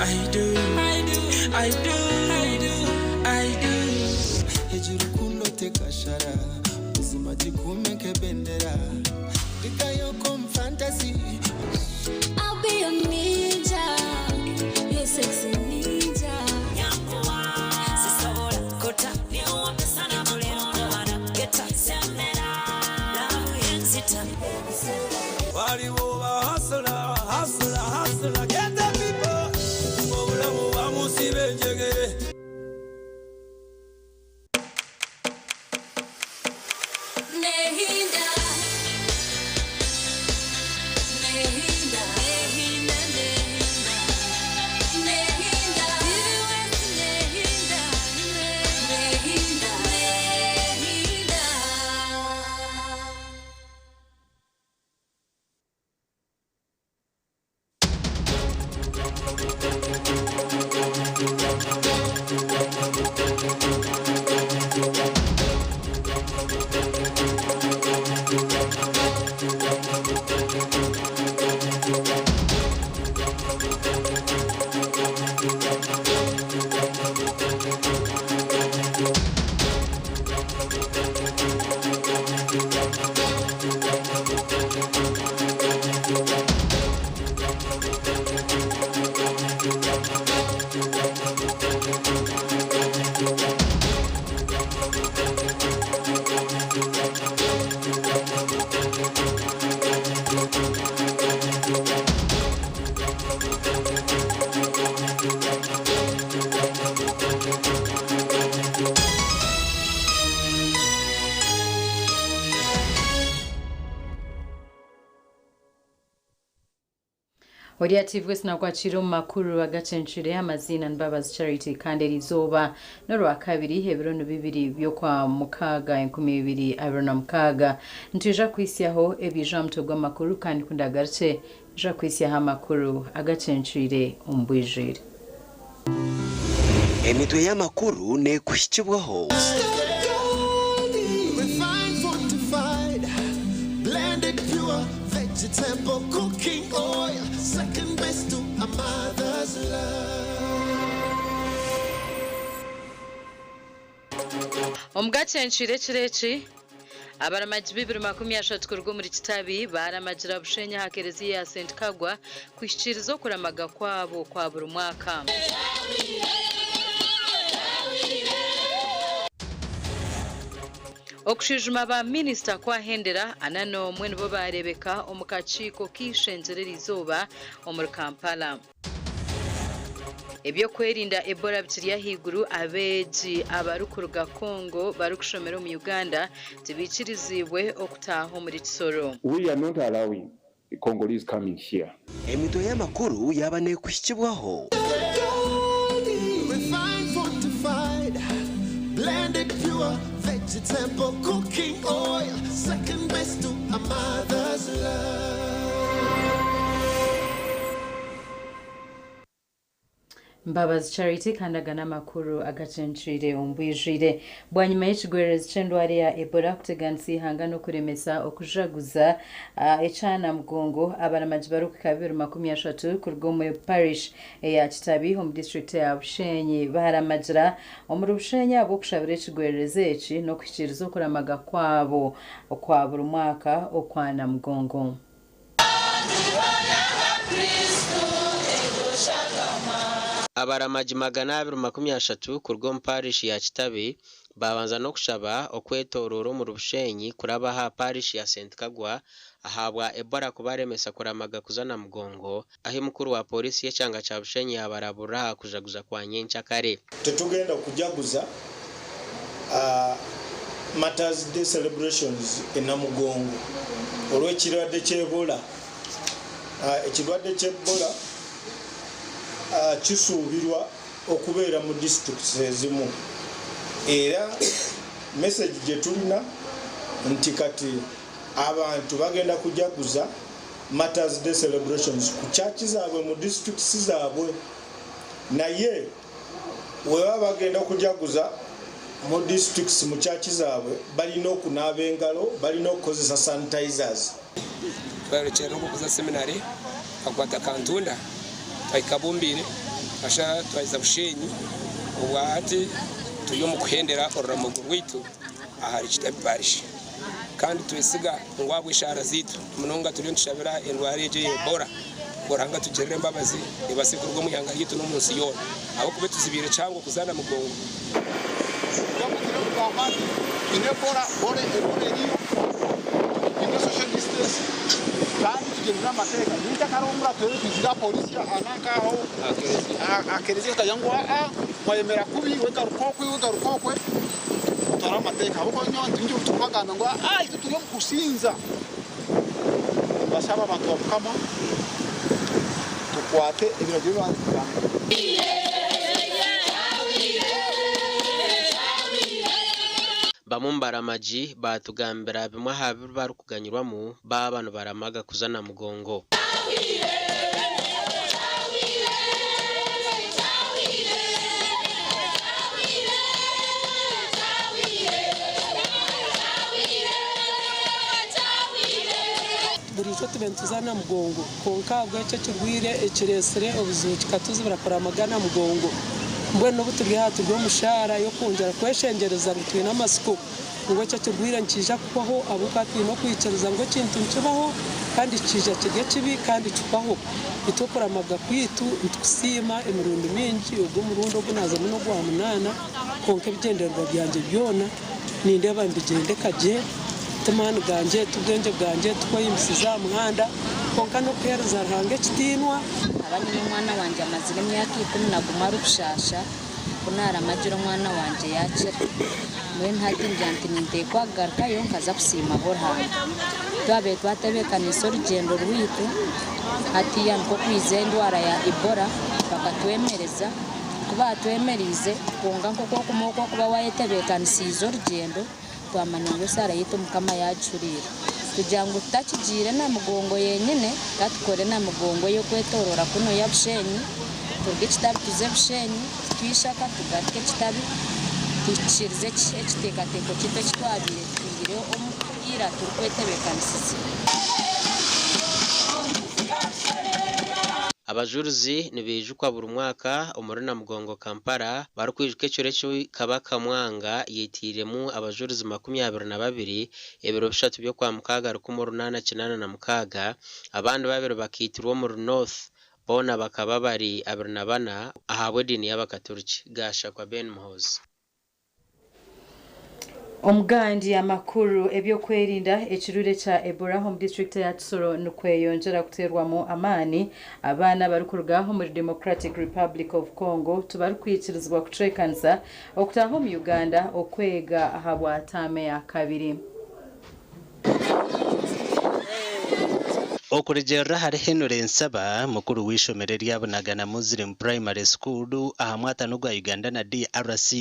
I do, I do, I do, I do, I do. Egi rukundo tekashara buzima gikume nk'ebendera Ndikayoko omu fantasy. I'll be your ninja, your sexy ninja. Waliwo ba hustler, hustler, hustler, get the people. Obulamu bamusiba enjegere. Nehinda, nehinda, nehinda, nehinda, nehinda, nehinda, nehinda. Ori TV sinakwakira omu makuru agacencure. Amaziina Mbabazi Charity, kandi erizooba n'orwakabiri, ebiro ni 2 by'okwa mukaaga 2026. Nitwija kwisyaho ebiija aha mutwe gw'amakuru, kandi kundagarukye nija kwisyaho amakuru agacencwire omu bwijwire. Emitwe y'amakuru neekuhikibwaho. Refined, fortified, blended pure vegetable cooking oil. Second best to a mother's love. Omu gacencwire ekiro eki, abaramagi 230 kuruga omuri Kitabi baramagira Bushenyi aha kereziya ya St Kagwa kuhikiiriza okuramaga kwabo kwa buri mwaka. Okushwijuma ba minisita kwahendera, 41 nibo barebeka omu kakiiko k'eishengyero erizooba omuri Kampala. Ebyokwerinda Ebola bikiri ahaiguru. Abeegi abarikuruga Congo barikushomera omu Uganda tibiikiriziibwe okutaaha omuri Kisoro. We are not allowing the Congolese coming here. Emitwe y'amakuru yaaba neekuhikibwaho. Refined, fortified, blended pure vegetable cooking oil. Second best to a mother's love. Mbabazi Charity, kandi aga n'amakuru agacencwire omu bwijwire. Bwanyima y'ekigwererezi ky'endwara ya Ebola kuteganisa eihanga n'okuremesa okujaguza ekyana mugongo, abaramagi barikuhika 230 kuruga omu parish eya Kitabi omu disiturikiti ya Bushenyi baaramagira omuri Bushenyi ahabw'okushabira ekigwererezi eki n'okuhikiiriza okuramaga kwabo okwa buri mwaka okwa Namugongo. Abaramagi 230 kuruga omu parish ya Kitabi babanza n'okushaba okwetoroora omuri Bushenyi kuraba aha parish ya St Kagwa ahabwa Ebola kubaremesa kuramaga kuza Namugongo, ahi mukuru wa pooriisi y'ekyanga kya Bushenyi yabaraburira aha kujaguza kwa nyencakare. Tetugenda kujaguza Martyrs Day celebrations e Namugongo olw'ekirwadde ky'Ebola. Ekirwadde ky'Ebola kisuubirwa okubeera mu districts ezimu, era message gye tulina nti kati abantu bagenda kujaguza Martyrs Day celebrations ku church zaabwe mu districts zaabwe, naye webaba bagenda kujaguza mu districts mu church zaabwe, balina okunaaba engalo, balina okukozesa sanitizers. Twayorekyera n'okuza seminary, kakwata kantunda twahika Bumbiire. Tukashara twaza Bushenyi, obwa hati turi omu kuhendera oruramogo rwaitu ahari Kitabi Parish. Kandi twesiga ngu ahabw'eshaara zaitu munonga turiyo nitushabira endwara egyo eya Ebola ngu Ruhanga atugirire embabazi ebaase kuruga omu ihanga ryaitu n'omu nsi yoona ahabw'okuba etuzibiire kihango kuza Namugongo. Gavumenti erikugamba nti twine Ebola, Ebola eriyo, twine social distance kandi tugyendere aha mateeka. Nyenkya omuri turebe twizire aha pooriisi aha nanka aho aha kereziya tukagira ngu aa mwayemera kubi iwe garuka okwe iwe garuka okwe tutware amateeka ahabw'okuba nyowe nti turikubagamba ngu aa itwe turi omu kusinza. Nimbashaba abantu ba Mukama tukwate ebiragiro ebi baatugambira. Bamwe omu baramagi baatugambira bimwe aha bi barikuganyirwamu baaba nibaramaga kuza Namugongo. Buriijo tube nituza Namugongo kwonka ahabw'ekyo ekirwaire ekireetsire obuzibu kikatuzibira kuramaga Namugongo. Mbwenu obu turi aha turi omu shaara y'okwongyera kweshengyereza ngu twine amatsiko ngu ekyo ekirwaire nikiija kuhwaho ahabw'okuba twine okwikiriza ngu ekintu nikibaho kandi kiija kiri ekibi kandi kihwaho. Itwe okuramaga kwaitu nitukusiima emirundi mingi, ogu omurundi ogu naazamu n'ogwa munaana kwonka ebigyendererwa byangye byona nindeeba nibigyendeka gye. Ti maani gangye, ti bwengye bwangye, ti kweyimusiza aha muhanda, kwonka n'okuheereza Ruhanga ekitiinwa. Nkaba nyine omwana wangye amazire emyaka 11 arikushaasha, ku naaramagira omwana wangye yaakira. Mbwenu hati ngira nti ninteekwa kugarukayo nkaza kusiimaho Ruhanga. Twabaire twatebeekanise orugyendo rwaitu, hatiiya nikwo kwija endwara ya Ebola bakatwemereza. Ku baatwemereize, kwonka nk'oku okumwe oku orikuba waayetebeekanisiize orugyendo, Twamanya ngu esaara yaitu Mukama yaagihuriire. Kugira ngu tutakigiire na migongo yenyine, ka tukore na migongo ey'okwetooroora kunu eya Bushenyi, turuge Kitabi tuze Bushenyi, tutwe Ishaka tugaruke Kitabi, tuhikiirize ekiteekateeko kyaitu eki twabaire twihire omu ira turikwetebeekanisiza. Abajurizi nibaijukwa buri mwaka omuri Namugongo Kampala barikwijuka ekiro eki Kabaka Mwanga yaitiiremu abajurizi 22 ebiro bishatu by'Okwamukaaga 1886, abandi babiri bakaitirwa omuri North boona bakaba bari 24 ahabw'ediini y'Abakaturiki. Gashakwa Ben Muhoozi. Omugandi amakuru eby'okwerinda ekirwire kya Ebola omu disiturikiti eya Kisoro nikweyongyera kuteerwamu amaani. Abaana abarikuruga omuri Democratic Republic of Congo tibarikwikirizibwa kucwekanisa okutaaha omu Uganda okwega ahabwa taama eya kabiri. Okurugiirira ahari Henry Nsaba, mukuru w'eishomero erya Bunagana Muslim Primary School aha mwatano gwa Uganda na DRC,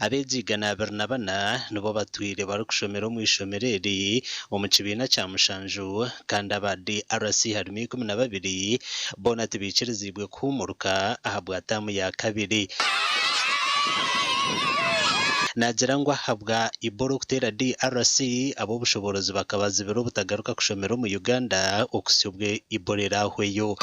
abeegi 124 nibo batwire barikushomera omu ishomero eri omu kibiina kya mushanju kandi aba DRC harimu 12 boona tibaikiriziibwe kuhuumuruka ahabwa taamu ya kabiri. Naagira ngu ahabwa Ebola okuteera DRC, ab'obushoboorozi bakabazibira obutagaruka kushomera omu Uganda okuhitsya obu Ebola eraahweyo.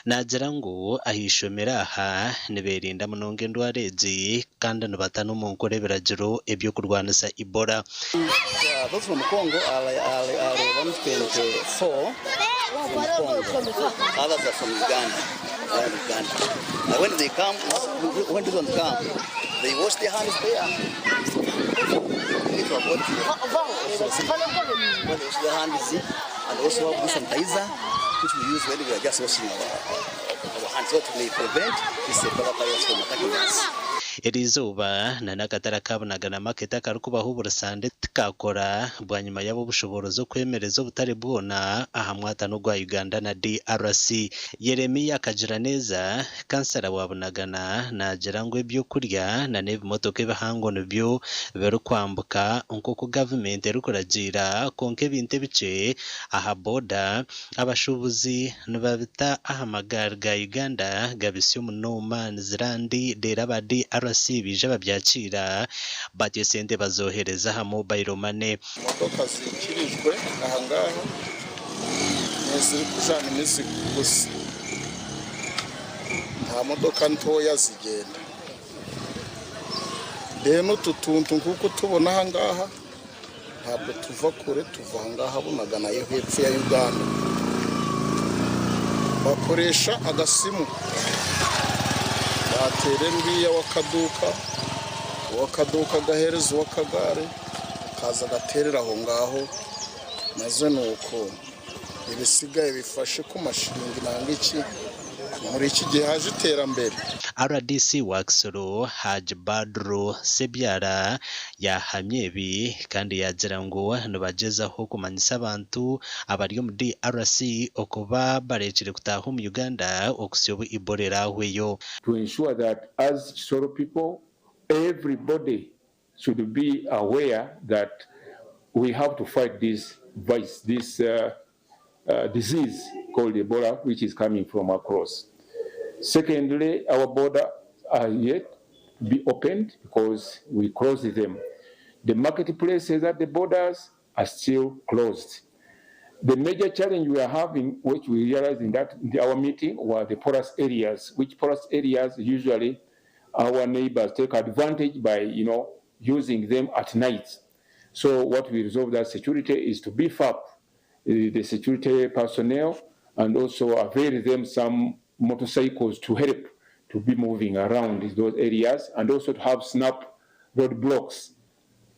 Naagira ngu ah'eishomero aha nibeerinda munonga endwara egi kandi nibata n'omu nkora ebiragiro eby'okurwanisa Ebola. Eriizooba na n'akatare aka Bunagana Market akarikubaho buri Sande tikaakora bwanyima y'ab'obushoboorozi okwemereza obutare bwona aha mwatano gwa Uganda na DRC. Yeremia Kagiraneza, kansara wa Bunagana naagira ngu ebyokurya na n'ebimotoka ebihango nibyo birikwambuka nk'oku gavumenti erikuragiira kwonka ebintu ebikye aha boda abashuubuzi nibabita aha magaari ga Uganda gabitsya omu No Man's Land reero aba DRC baija babyakiira batyo esente bazoohereza aha mobile money. Emotoka ziikirijwe aha ngaha n'ezirikuzaana emizigo gusa. Nta motoka ntooya zigyenda. Then otu tuntu nk'oku otubona aha ngaha ntabwo tuva kure tuva aha ngaha Bunagana yo hepfo ya Uganda. Bakoresha agasimu bateerera uriya w'akaduuka, ow'akaduuka agaheereza ow'akagaari akaza agateerera aho ngaho maze nuko ebisigaye bifashe ku mashiringi nanga iki muri iki gihe haje iterambere. Rdc wa Kisoro, Hajj Badru Ssebyala yaahamya ebi kandi yaagira ngu nibagyezaho kumanyisa abantu abari omu DRC okuba barekire kutaaha omu Uganda okuhitsya obu Ebola eraahweyo. To ensure that as Kisoro people, everybody should be aware that we have to fight this vice, this disease called Ebola, which is coming from across. Secondly, our border are yet to be opened because we closed them. The marketplaces at the borders are still closed. The major challenge we are having, which we realized in that in our meeting, were the porous areas, which porous areas usually our neighbors take advantage by using them at night. So what we resolved as security is to beef up the security personnel and also avail them some motorcycles to help to be moving around those areas, and also to have snap roadblocks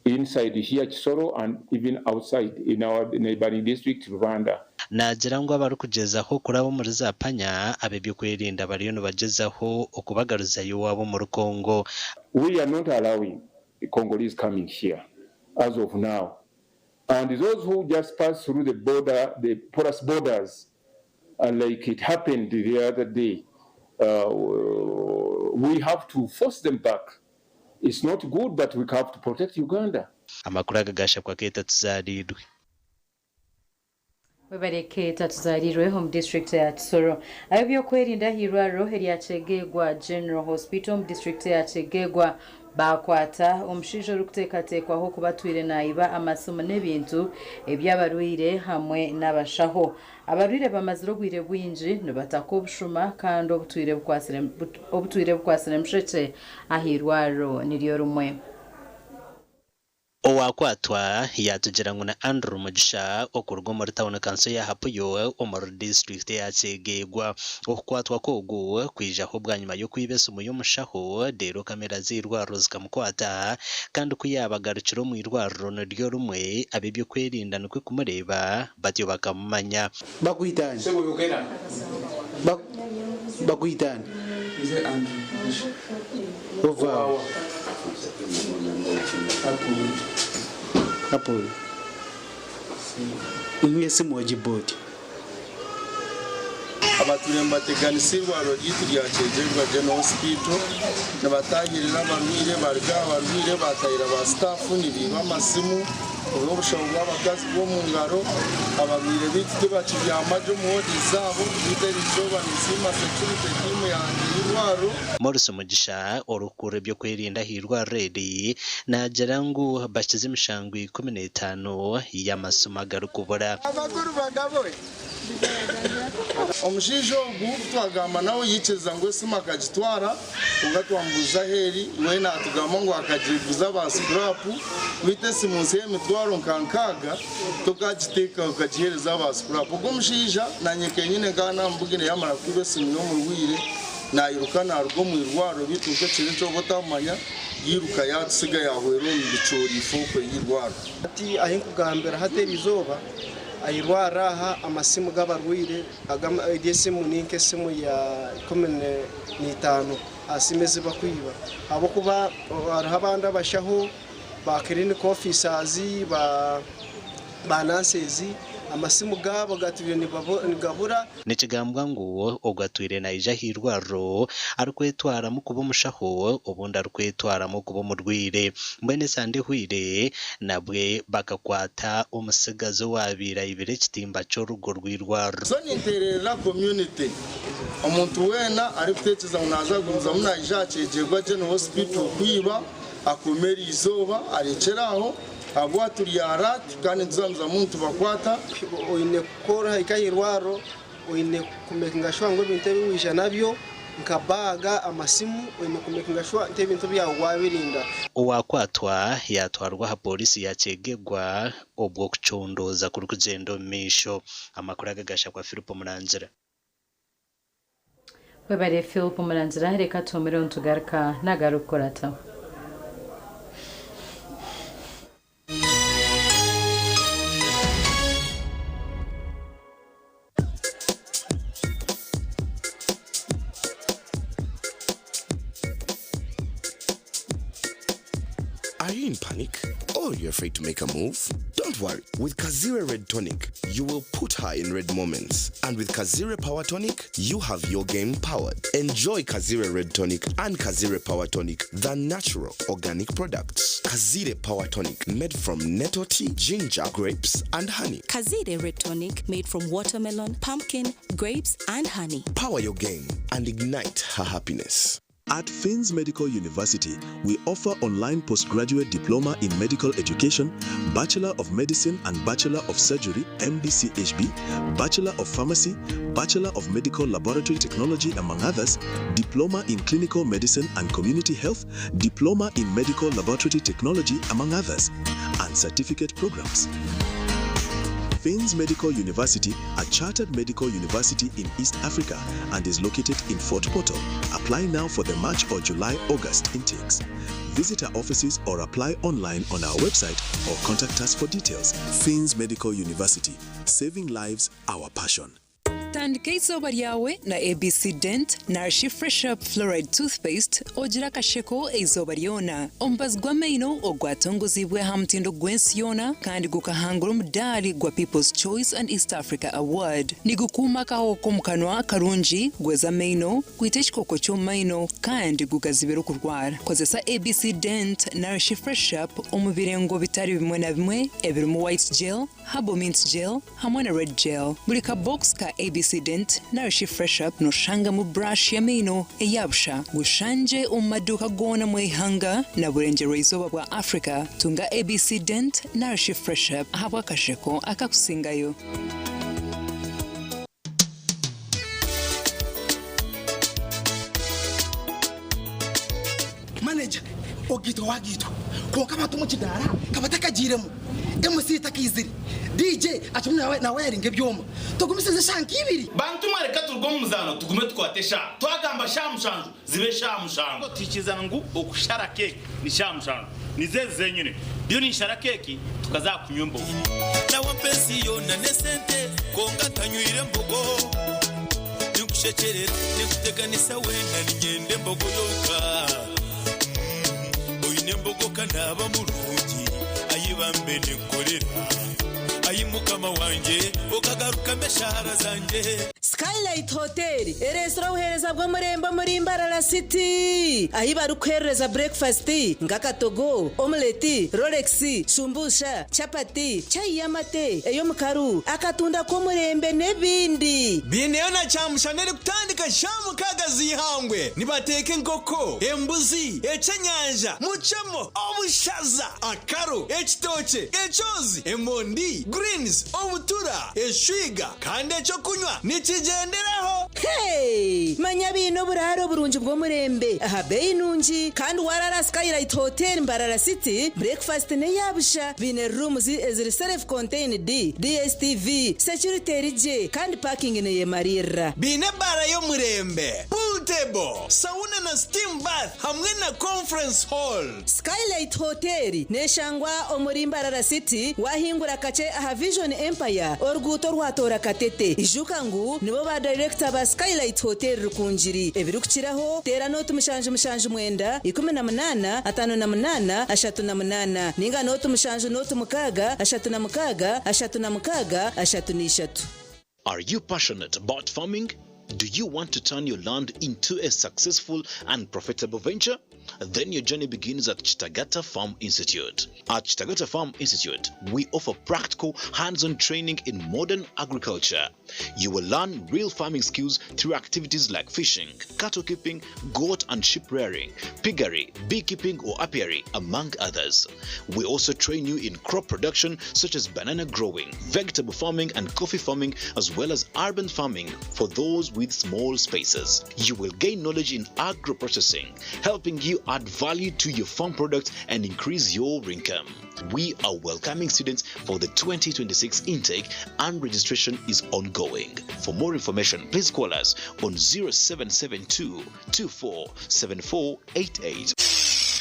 inside here Kisoro and even outside in our neighboring district Rwanda. Naagira ngu abarikugyezaho kuraba omuri zaapanya, ab'eby'okwerinda bariyo nibagyezaho okubagaruzayo owaabo omuri Congo. We are not allowing the Congolese coming here as of now. And those who just pass through the border, the porous borders, like it happened the other day, we have to force them back. It's not good, but we have to protect Uganda. Amakuru aga gaashabwa Keita Tuzariirwe. Webare Keita Tuzariirwe. Omu disiturikiti ya Kisoro, ab'ebyokwerinda ah'eirwariro erya Kyegegwa General Hospital omu disiturikiti ya Kyegegwa bakwata omushaija orikuteekateekwaho kuba atwire naiba amasimu n'ebintu eby'abarwaire hamwe n'abashaho. Abarwaire bamazire obwire bwingi nibataka obushuma kandi obutwire bukwatsire mushekye ah'eirwariro niryo rimwe. Owakwatwa yatugira ngu na Andrew Mugisha okuruga omuri tawuni kanso ya Hapuyo omuri disiturikiti ya Kyegegwa. Okukwatwa kw'ogu kwijaho bwanyima y'okwiba esimu y'omushaho reero kamera z'eirwariro zikamukwata kandi ku yaabagarukire omu irwariro niryo rimwe ab'ebyokwerinda nikwo kumureeba batyo bakamumanya. Bakwitani? Bakwitani? Ova Apple. Esimu ogiboti. Abatwire nibateganisa eirwariro ryaitu rya Kyegegwa General Hospital, nibatahirira abarwaire, baruga aha barwaire batahirira ba sitaafu, nibiiba amasimu, obushaho bw'abakazi bw'omu ngaro. Abarwaire baitu tibakibyama gye omu woodi zaabo. Beitu eriizooba ninsiima security team yangye y'eirwariro. Maurice Mugisha orikukurira eby'okwerinda aha irwariro eri naagira ngu bakize emishango 15 y'amasimu agarikubura. Amakuru bagabo. Omushaija ogu twagamba nawe yaikiriza ngu esimu akagitwara, kwonka twamubuuza ahu eri, we naatugamba ngu akagiguza ba sikurapu, beitu esimu nsi y'emitwaro nka 60 tokagiteeka okagiheereza aba sikurapu. Ogwo omushaija naanye kenyine nkaba naamubugine yaamara kwiba esimu y'omurwaire nairuka naaruga omu irwariro, beitu nk'ekiro eki oba otamanya yiruka yaatusiga yaahwera omu bicoori ifookwe y'eirwariro. Hati ahi nkugambira hati eriizooba ah'eirwariro aha amasimu g'abarwaire, eri esimu ni nk'esimu ya 15. aha simu ezi bakwiba ahabw'okuba hariho abandi abashaho ba clinic officers, ba ba nurses amasimu gaabo gatwire nigabura. Nikigambwa ngu ogu atwire naija aha irwariro arikwetwaramu kuba omushaho obundi arikwetwaramu kuba omurwaire. Mbwenu esande ehweire nabwe bakakwata omutsigazi owaabaire aibire ekitimba ky'orugo rw'eirwariro. So ninteererera community, omuntu weena arikuteekyereza ngu naaza kugumizamu naija aha Kyegegwa General Hospital kwiba, akuume eriizooba arekyere aho ahabw'okuba turi alert kandi nituzagumizamu nitubakwata. Oine kukora ohika aha irwariro oine kumekinga shuwa ngu ebintu ebi waija nabyo nka baaga, amasimu, oine kumekinga shuwa nti ebintu byawe wabirinda. Owakwatwa yaatwarwa aha pooriisi ya Kyegegwa obwo okucondooza kurikugyenda omu maisho. Amakuru aga gashakwa Philip Murangira. Webare Philp Murangira reka tuhumireho nitugaruka nagarikukurataho. Are you in panic? Or you're afraid to make a move? Don't worry. With Kazire Red Tonic, you will put her in red moments. And with Kazire Power Tonic, you have your game powered. Enjoy Kazire Red Tonic and Kazire Power Tonic, the natural organic products. Kazire Power Tonic, made from nettle tea, ginger, grapes, and honey. Kazire Red Tonic made from watermelon, pumpkin, grapes, and honey. Power your game and ignite her happiness. At Finns Medical University, we offer online postgraduate diploma in medical education, Bachelor of Medicine and Bachelor of Surgery, MBCHB, Bachelor of Pharmacy, Bachelor of Medical Laboratory Technology, among others, Diploma in Clinical Medicine and Community Health, Diploma in Medical Laboratory Technology, among others, and certificate programs. Finns Medical University, a chartered medical university in East Africa and is located in Fort Portal. Apply now for the March or July August intakes. Visit our offices or apply online on our website or contact us for details. Finns Medical University, saving lives, our passion. Tandika eizooba ryawe na ABC Dent narishi Fresh Up Fluoride Toothpaste ogire akasheko eizooba ryona. Omubazi gw'amaino ogwatongoziibwe aha mutindo gw'ensi yoona kandi gukahangura omudaari gwa People's Choice and East Africa Award. Nigukuuma akahoho k'omu kanwa karungi, gweza amaino, gwita ekikooko ky'omu maino kandi gugazibira okurwara. Kozesa ABC Dent narishi Fresh Up omu birengo bitari bimwe na bimwe ebirimu White Gel, Herbal Mint Gel hamwe na Red Gel. Buri ka box ka ABC Dent narishi Fresh Up noshangamu brush y'amaino eya busha. Gushangye omu maduuka goona omu ihanga na burengyerwa-izooba bwa Africa. Tunga ABC Dent narishi Fresh Up ahabw'akasheko akakusingayo. Manager, Ogaitwa wagaitwa kwonka abantu omu kidaara ka batakagiiremu, MC takaizire, DJ akirimu nawayaringa ebyoma. Tugumisirize eshaaha nka ibiri. Bantu mwe reka turuge omu muzaano tugume tukwate eshaaha. Twagamba shaaha mushanju zibe shaaha mushanju. Twikiriza ngu okushara keeki ni shaaha mushanju. Nizo ezi zenyine. Ndiyo ninshara keeki tukaza aha kunywa embogo. Nawe ampa ensi yoona n'esente kwonka ntanywire mbogo. Ninkushekyerera, ninkuteganisa weena niinyenda embogo yonka. Oine embogo ka naaba murungi, ai bambe ninkukorera. Ai Mukama wangye, okagarukamu eshaara zangye. Skylight Hotel ereetsire obuheereza bw'omurembe omuri Mbarara City ahi barikukuheerereza burekifasiti nk'akatogo, omuleti, rolex, shumbusha, chapati, chai y'amate, ey'omukaru, akatunda k'omurembe n'ebindi. Baineyo na kyamushana erikutandika shaaha mukaaga z'eihangwe. Nibateeka enkoko, embuzi, eky'enyanja, mucemo, obushaza, akaro, ekitookye, ekyozi, emondi, greens, obutura, eshwiga kandi eky'okunywa nikigyenderaho. Hey! Manya baine oburaaro burungi bw'omurembe aha beeyi nungi kandi waaraara Skylight Hotel Mbarara City, breakfast n'eya busha. Baine rooms eziri self contained, DSTV, security eri gye kandi parking neyemariirira. Baine ebaara y'omurembe, pool table, sauna na steam bath hamwe na conference hall. Skylight Hotel neshangwa omuri Mbarara City wahingura kakye aha Vision Empire oruguuto orwatoora Katete. Ijuka ngu nibo ba dayirekita ba. Skylight Hotel Rukungiri. Ebirikukiraho, teera nooti mushanju mushanju mwenda, 18, 58, 38 nainga nooti mushanju nooti mukaaga, 36, 36, 33. Are you passionate about farming? Do you want to turn your land into a successful and profitable venture? Then your journey begins at Chitagata Farm Institute. At Chitagata Farm Institute, we offer practical, hands on training in modern agriculture. You will learn real farming skills through activities like fishing, cattle keeping, goat and sheep rearing, piggery, beekeeping or apiary, among others. We also train you in crop production such as banana growing, vegetable farming, and coffee farming, as well as urban farming for those with small spaces. You will gain knowledge in agro processing, helping you add value to your farm products and increase your income. We are welcoming students for the 2026 intake and registration is ongoing. For more information, please call us on 0772 247488.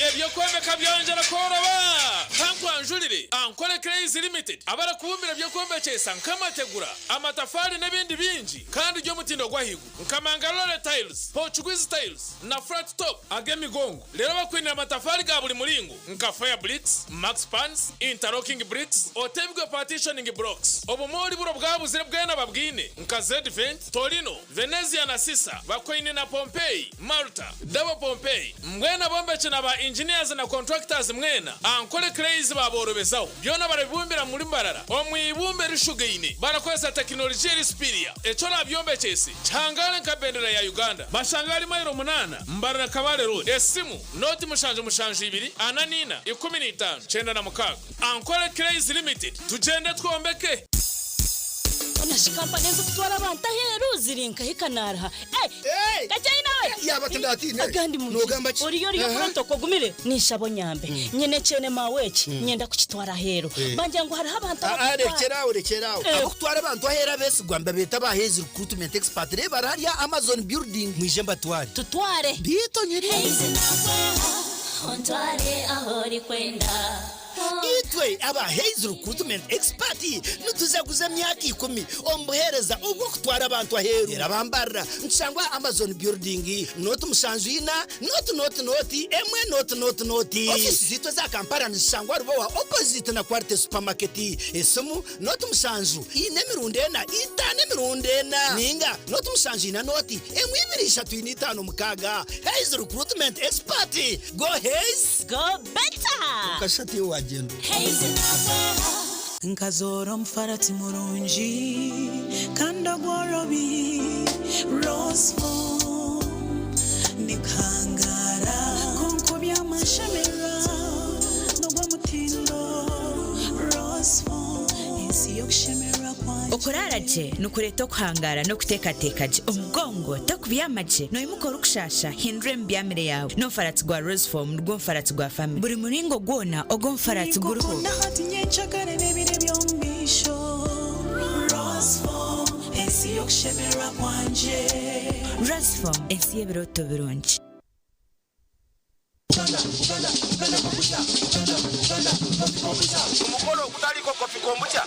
Eby'okwombeka byongyera kworoba! Kankwanjurire Ankole Clays Limited abarikubumbira eby'okwombekyesa nk'amategura, amatafaari n'ebindi bingi kandi by'omutindo gw'ahaiguru nka Mangalore Tiles, Portuguese Tiles na Flat Top ag'emigongo. Reero bakwinire amatafaari ga buri muringo nka Fire Bricks, Max Pans, Interlocking Bricks, Otebwe Partitioning Blocks. Obumoori buri obwabuzire bwena babwine nka Zedvent, Torino, Venezia na Sisa, Bakoine na Pompeii, Malta, Double Pompeii. Mbwenu abombeki na ba engineers na contractors mwena, Ankole Clays baaborobezaho. Byona barabibumbira muri Mbarara omu ibumba erishugaine barakozesa tekinologiya eri superior. Eki orabyombekyese kihangare nka bendera ya Uganda. Bashanga ahari mailo munaana, Mbarara Kabale Road. Esimu, nooti mushanju mushanju ibiri, ana n'ina, 15, 96. Ankole Clays Limited, tugyende twombeke! Honashi kampani ezikutwara abantu aheeru ziri nkahi kanaaraha? Eh! Kakyaina we! Yaaba tindatiine. Agandi mu Noogamba ki? Oriyo oriyo Aha. protocol ogumire ninshaba onyambe. Nyine ekyene maawe eki nyenda kukitwara aheeru. Eh. Bangira ngu hariho abantu Ah, ah, abakutwara. rekyera aho rekyera aho. Eh. Abakutwara abantu aheeru abeesigwa nibabeeta aba Haze Recruitment Expert. Reeba bari hariya Amazon building. Mwije mbatware. Tutware. Biito nyiri. Ontware ahu orikwenda. Itwe aba Haze Recruitment Expert nitujaguza emyaka ikumi omu buheereza obw'okutwara abantu aheeru. Reero abambarira nitushangwa aha Amazon Building, nooti mushanju ina, nooti nooti nooti, emwe nooti nooti nooti. Ofiisi zaitu eza Kampala nizishangwa Rubowa opposite na Quality Supermarket. Esimu, nooti mushanju ina emirundi ena, itaano emirundi ena, ninga nooti mushanju ina nooti emwe ibiri ishatu ina itaano mukaaga. Haze Recruitment Expert, go Haze! Go better! Okashusha tiiwe waagyenda. Nkazoora omufarati murungi kandi ogworobi Rose Foam nikuhangaara kwonka obyamashemererwa n'ogw'omutindo Rose Foam ensi y'okushemererwa kwangye. Okuraara gye nikureeta okuhangaara n'okuteekateeka gye. Omugongo tokubyama gye, noimuka orikushaasha, hindura emibyamire yaawe. N'omufaratsi gwa Roseform nigwo mufaratsi gwa famire. Buri muringo gwona ogw'omufaratsi guriho. Ninkukunda hati nyencakare n'ebiro eby'omu maisho Roseform ensi y'okushemererwa kwangye. Roseform, ensi y'ebirooto birungi. Omukolo ogutaliiko kofi kombucha.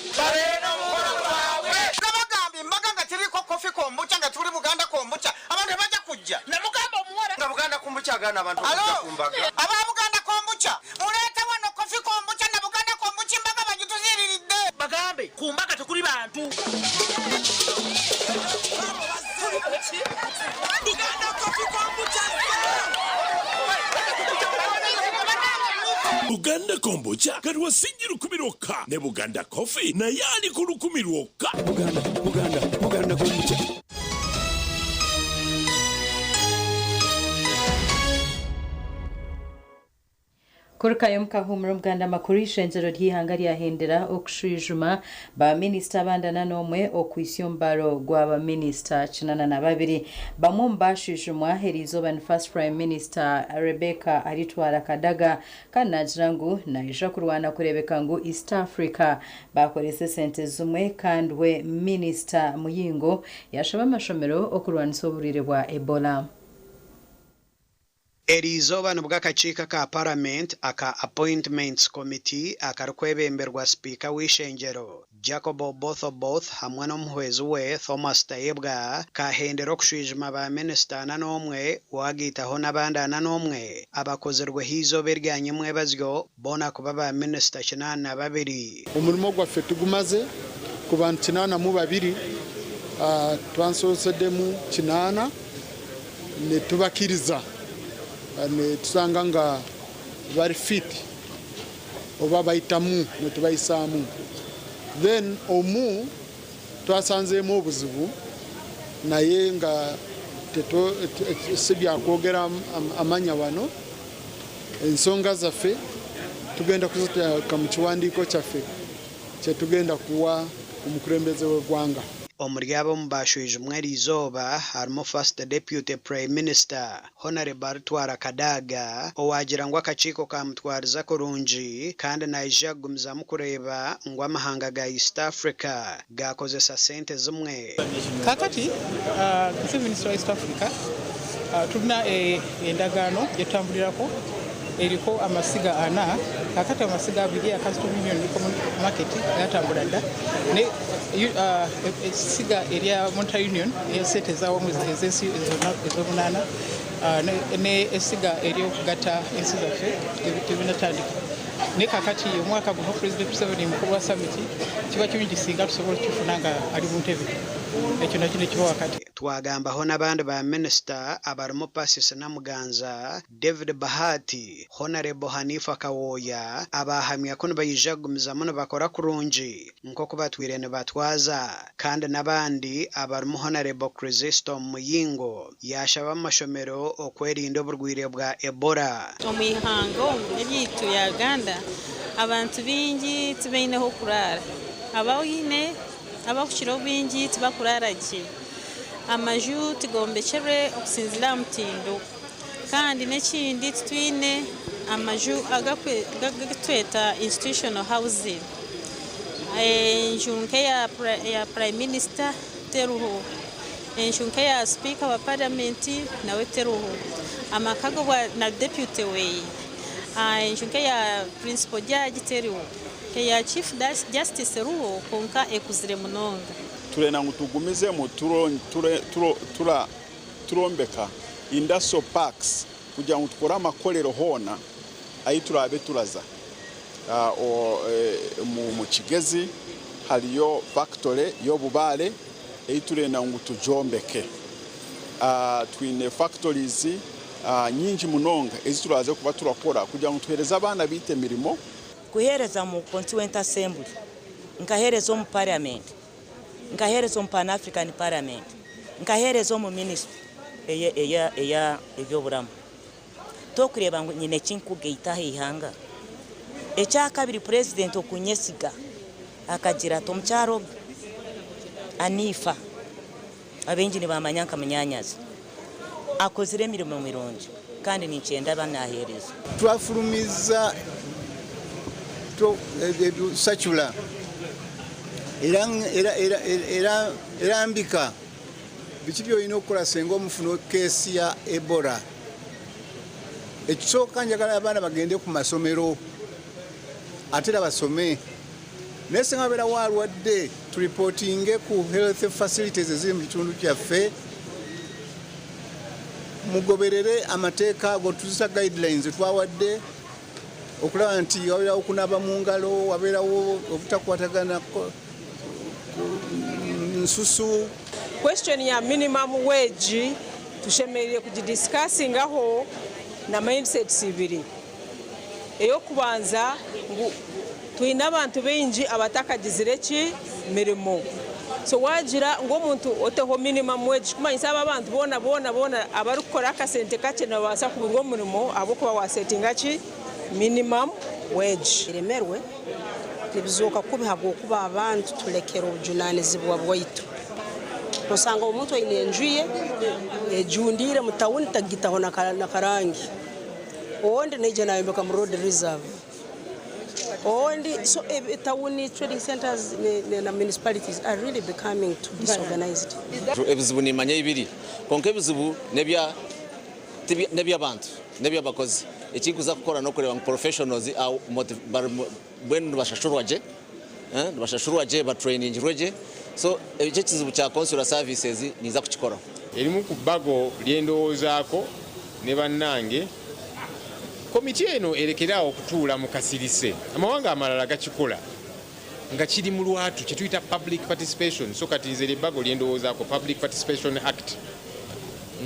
Nabagamba embaga nga teriiko kofi kombucha nga tuli Buganda kombucha abantu tebajja kujja. Namugamba omuwala nga Buganda kombucha agaana abantu Alo, okujja ku mbaga. aba Buganda kombucha muleete wano kofi kombucha na Buganda kombucha embaga bagituziiriridde. Bagambe ku mbaga tekuli bantu. Buganda kofi kombucha. Buganda kombucha kati wasingi lukumi lwokka ne Buganda coffee naye ali ku lukumi lwokka. Buganda, Buganda, Buganda kombucha. Kurukayo omukahuumura omuganda amakuru eishengyero ry'eihanga ryahendera okushwijuma ba minisita abandi ana n'omwe okuhitsya omubaro gwa ba minisita 82. Bamwe omu bashwijumwa eriizooba ni First Prime Minister Rebecca Aritwara Kadaga kandi naagira ngu naija kurwana kureebeka ngu East Africa baakoresa esente zimwe kandi we Minisita Muyingo yaashaba amashomero okurwanisa oburwaire bwa Ebola. Eriizooba nibwo akakiiko aka Paramenti aka Appointments Committee akarikwebemberwa Sipiika w'eishengyero, Jacob Oboth Oboth hamwe n'omuhwezi we, Thomas Tayebwa kaahendera okushwijuma ba minisita 41 waagaitaho n'abandi 41 abakozirweho eizooba erya nyimwebazyo boona kuba ba minisita 82. Omurimo gwaffe tugumaze ku bantu 82, twansonsedemu 8 nitubakiriza nitusanga nga bari fit oba baitamu nitubaisaamu then omu twasanzeemu obuzibu naye nga sibyakwogera amanya wano, ensonga zaffe tugenda kuziteeka mu kiwandiiko kyaffe kyetugenda kuwa omukulembeze w'eggwanga. Omuri abo omu baashwijumwa eriizooba harimu First Deputy Prime Minister, Honarebo Alitwala Kadaga owaagira ngu akakiiko kaamutwariza kurungi kandi naija kugumizamu kureeba ngu amahanga ga East Africa gaakozesa sente zimwe. Kaakati nfe minisita wa East Africa tulina endagaano gyetutambulirako eriko amasiga ana. Kaakati amasiga abiri eya Customs Union ne Common Market gatambula dda ne essiga erya Monetary Union ey'esente ez'awamu ez'ensi zonna ez'omunaana ne essiga ery'okugatta ensi zaffe tebinatandika. Naye kaakati omwaka guno Pulezidenti Museveni mukulu wa summit, kiba kirungi singa tusobola okukifuna nga ali mu ntebe, ekyo nakyo ne kiba wakati. Twagambaho n'abandi ba minisita abarimu Persis Namuganza, David Bahati, Honarebo Hanifa Kawooya abaahamya ku nibaija kugumizamu nibakora kurungi nk'oku batwire nibatwaza kandi n'abandi abarimu Honarebo Chrysestom Muyingo yaashaba amashomero okwerinda oburwaire bwa Ebola. Omu ihanga omu eryaitu rya Uganda abantu baingi tibaine h'okuraara. Abaine abarikukira obwingi tibakuraara gye. Amaju tigombekirwe okusinziira aha mutindo. Kandi n'ekindi titwine amaju agu tweta institutional housing. Enju nk'eya Prime Minister teriho. Enju nk'eya Sipiika wa Paramenti nawe teriho. Amaka g'obwa na deputy we. Enju nk'eya Principal Judge teriho. Eya Chief Justice eriho kwonka ekuzire munonga. Turenda ngu tugumizemu turombeka industrial parks kugira ngu tukore amakorero hoona ahi turaabe turaza. Omu Kigezi hariyo factory y'obubaare ei turenda ngu tugyombeke. Twine factories nyingi munonga ezi turaaze kuba turakora kugira ngu tuheereze abaana baitu emirimo. Kuheereza mu Constituent Assembly, nkaheereza omu Parliament, nkaheereza omu Pan African Parliament, nkaheereza omu ministry eya eya eby'oburamu. Tokureeba ngu nyine eki nkugaita aha ihanga? Ekyakabiri Purezidenti okunyesiga akagira ati omukyara ogu Anifa abaingi nibamanya nka munyanyazi akozire emirimo mirungi kandi ninkyenda abe naheereza. Twafulumiza sacula erambika biki by'olina okukola senga omufuna keesi ya Ebola. Ekisooka njagala abaana bagende ku masomero ate era basome naye singa babeerawo alwadde turipootinge ku health facilities eziri mu kitundu kyaffe mugoberere amateeka ago tuzisa guidelines twawadde okulaba nti wabeerawo okunaaba mu ngalo wabeerawo obutakwatagana nsusu. Question ya minimum wage tushemereire kugidiscussingaho na mindsets ibiri. Ey'okubanza ngu twine abantu baingi abatakagizire ki mirimo. So waagira ngu omuntu oteho minimum wage kumanyisa abo abantu boona boona boona abarikukora akasente kakye nibabaasa kuburwa omurimo ahabw'okuba waasetinga ki minimum wage. Eremerwe nibizooka kubi habwokuba abantu tulekere obujunanizibwa bwaitu. Osanga omuntu aine enju ye ejundiire mu tawuni tagitaho na karangi. Ondi naija nayombeka mu road reserve. Ondi so tawuni trading centers na municipalities are really becoming too disorganized. Ebizibu nimanya ebiri, kwonka ebizibu n'eby'abantu. N'eby'abakozi. Eki nkuza kukora n'okureeba ngu professionals mbwenu nibashashurwa gye, nibashashurwa gye, batrainingirwe gye. So ekyo ekizibu kya consular services ninza kukikoraho. Erimu ku bbago lye ndowoozaako ne bannange, komiti eno erekere awo okutuula mu kasirise. Amawanga amalala gakikola nga kiri mu lwatu kye tuyita public participation. So kati nze ly'ebbago lye ndowoozaako, Public Participation Act,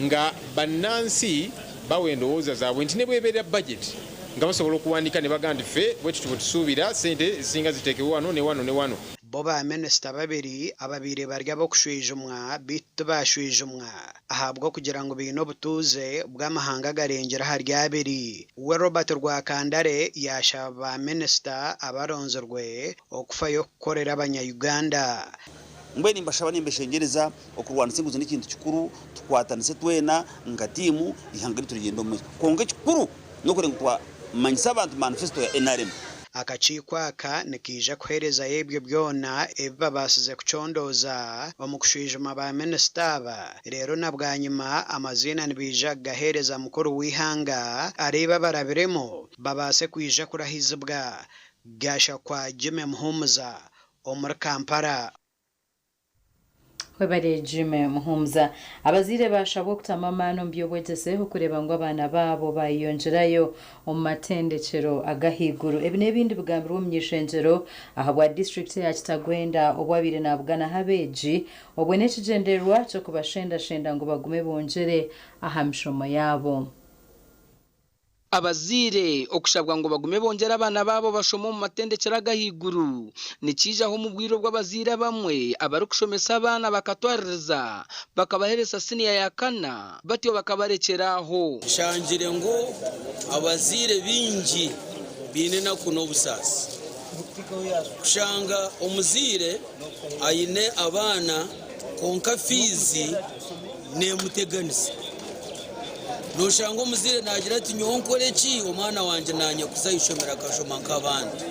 nga bannansi bawa endowooza zaabwe nti ne bw'ebeera budget nga basobola okuwandiika ne bagamba nti ffe bwe tuti bwe tusuubira ssente ezisinga ziteekebwe wano ne wano ne wano. Bo ba minisita babiri ababaire bari ab'okushwijumwa beitu tibaashwijumwa ahabw'okugira ngu baine obutuuze bw'amahanga agarengire ahari abiri. We Robert Rwakandare yaashaba ba minisita abaronzirwe okufayo kukorera abanya-Uganda. Mbwenu nimbashaba nimbeshengyereza okurwanisa enguzi n'ekintu kikuru, tukwatanise twena nka tiimu eihanga ryaitu rigyende omu maisho. Kwonka ekikuru n'okureeba ngu twamanyisa abantu manifesito ya nrm. Akakiiko aka nikaija kuheerezayo ebyo byona ebi babaasize kucondooza omu kushwijuma ba minisita aba reero na bwanyima amaziina nibaija kugaheereza mukuru w'eihanga areebe abarabiremu babaase kwija kurahizibwa. Gashakwa Jimmy Muhumuza omuri Kampala. Webare Jimmy Muhumuza. Abazaire baashabwa okutamu amaani omu by'obwegyese okureeba ngu abaana baabo baayeyongyerayo omu matendekyero ag'ahaiguru. Ebi n'ebindi bigambirwe omuny'eishengyero ahabwa disiturikiti eya Kitagwenda obu abaire naabuganaho abeegi obwe n'ekigyendererwa ky'okubashendashenda ngu bagume bongyere aha mishomo yaabo. Abazaire okushabwa ngu bagume bongyere abaana baabo bashome omu matendekyero ag'ahaiguru nikiijaho omu bwire obu abazaire abamwe abarikushomesa abaana bakatwaririza bakabaheeresa siniya ya kana batyo bakabarekyera aho. Nshangire ngu abazaire baingi baine enaku n'obusaasi kushanga omuzaire aine abaana kwonka fiizi neemuteganisa. Nooshanga omuzaire naagira ati nyowe nkore ki omwana wangye naanye kuza aha ishomero akashoma nk'abandi.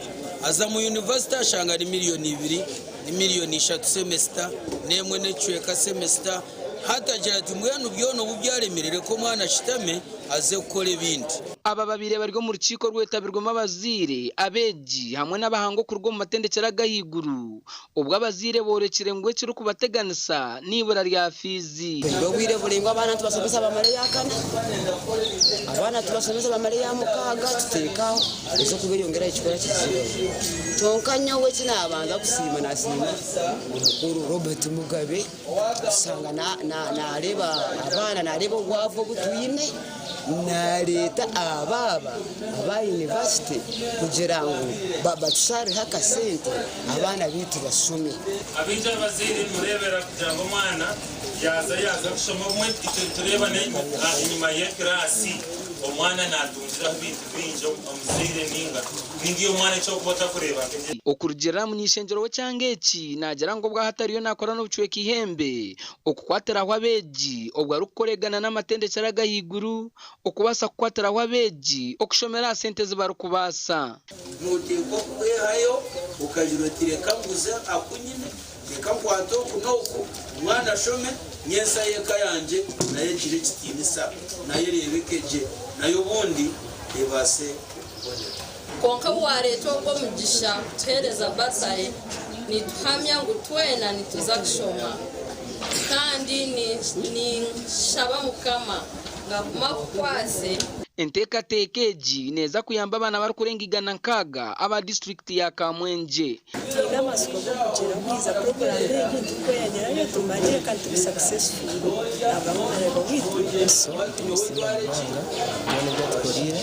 Aza mu yunivasite ashanga ni miriyoni ibiri, ni miriyoni ishatu semesita, n'emwe n'ekicweka semesita. Hati agira ati mbwenu byona obu byaremire reka omwana ashutame aze kukora ebindi. Aba babaire bari omu rukiiko orwetabirwemu abazaire, abeegi hamwe n'abahangu okuruga omu matendekyero ag'ahaiguru Obwo abazaire boorekire ngu ekirikubateganisa n'eibura rya fiizi. Obwire buraingwa abaana nitubashomesa bamara eya kana, abaana tubashomesa bamara eya mukaaga tuteeka aho ez'okubeyongyerayo kikora kizibu. Kyonka nyowe eki naabanza kusiima nasiima omukuru Robert Mugabe kushanga naareeba abaana naareeba obwavu obu twine. Naareeta abaaba aba yunivasite kugira ngu batushareho akasente abaana baitu bashome. Abaingi abazaire nimureebera kugira ngu omwana yaaza yaaza kushoma obumwe itwe nitureeba enyima y'ekiraasi omwana naatungiraho ebintu bingi omuzaire ninga ninga iwe omwana eki orikuba otakureeba nk'ekye. Okurugiirira aha muny'eishengyero w'ekyanga eki naagira ngu obwahati ariyo naakora n'obucweka eihembe Okukwatiraho abeegi obwo arikukoregana n'amatendekyero ag'ahaiguru okubaasa kukwatiraho abeegi okushomera aha sente ezi barikubaasa. Nooteekwa kwehayo okagira oti reka nguze aku nyine, reka nkwate oku n'oku, omwana ashome, nyentsya y'eka yangye nayo egire ekitiinisa, nayo ereebeke gye, nayo obundi ebaase kubonera. Kwonka obu waareeta ogwo omugisha kutuheereza basare, nituhamya ngu twena nituza kushoma. Kandi ninshaba Mukama ngu agume akukwase. Enteekateeka egi neeza kuyamba abaana barikurenga 160 aba disiturikiti ya Kamwengye. Twine amatsiko g'okugira ngu haija puroguraamu egi nitukweyongyerayo tumanyire kandi tube successful ahabw'omureebo gwaitu. So nitumusiima munonga byona ebi atukoreire.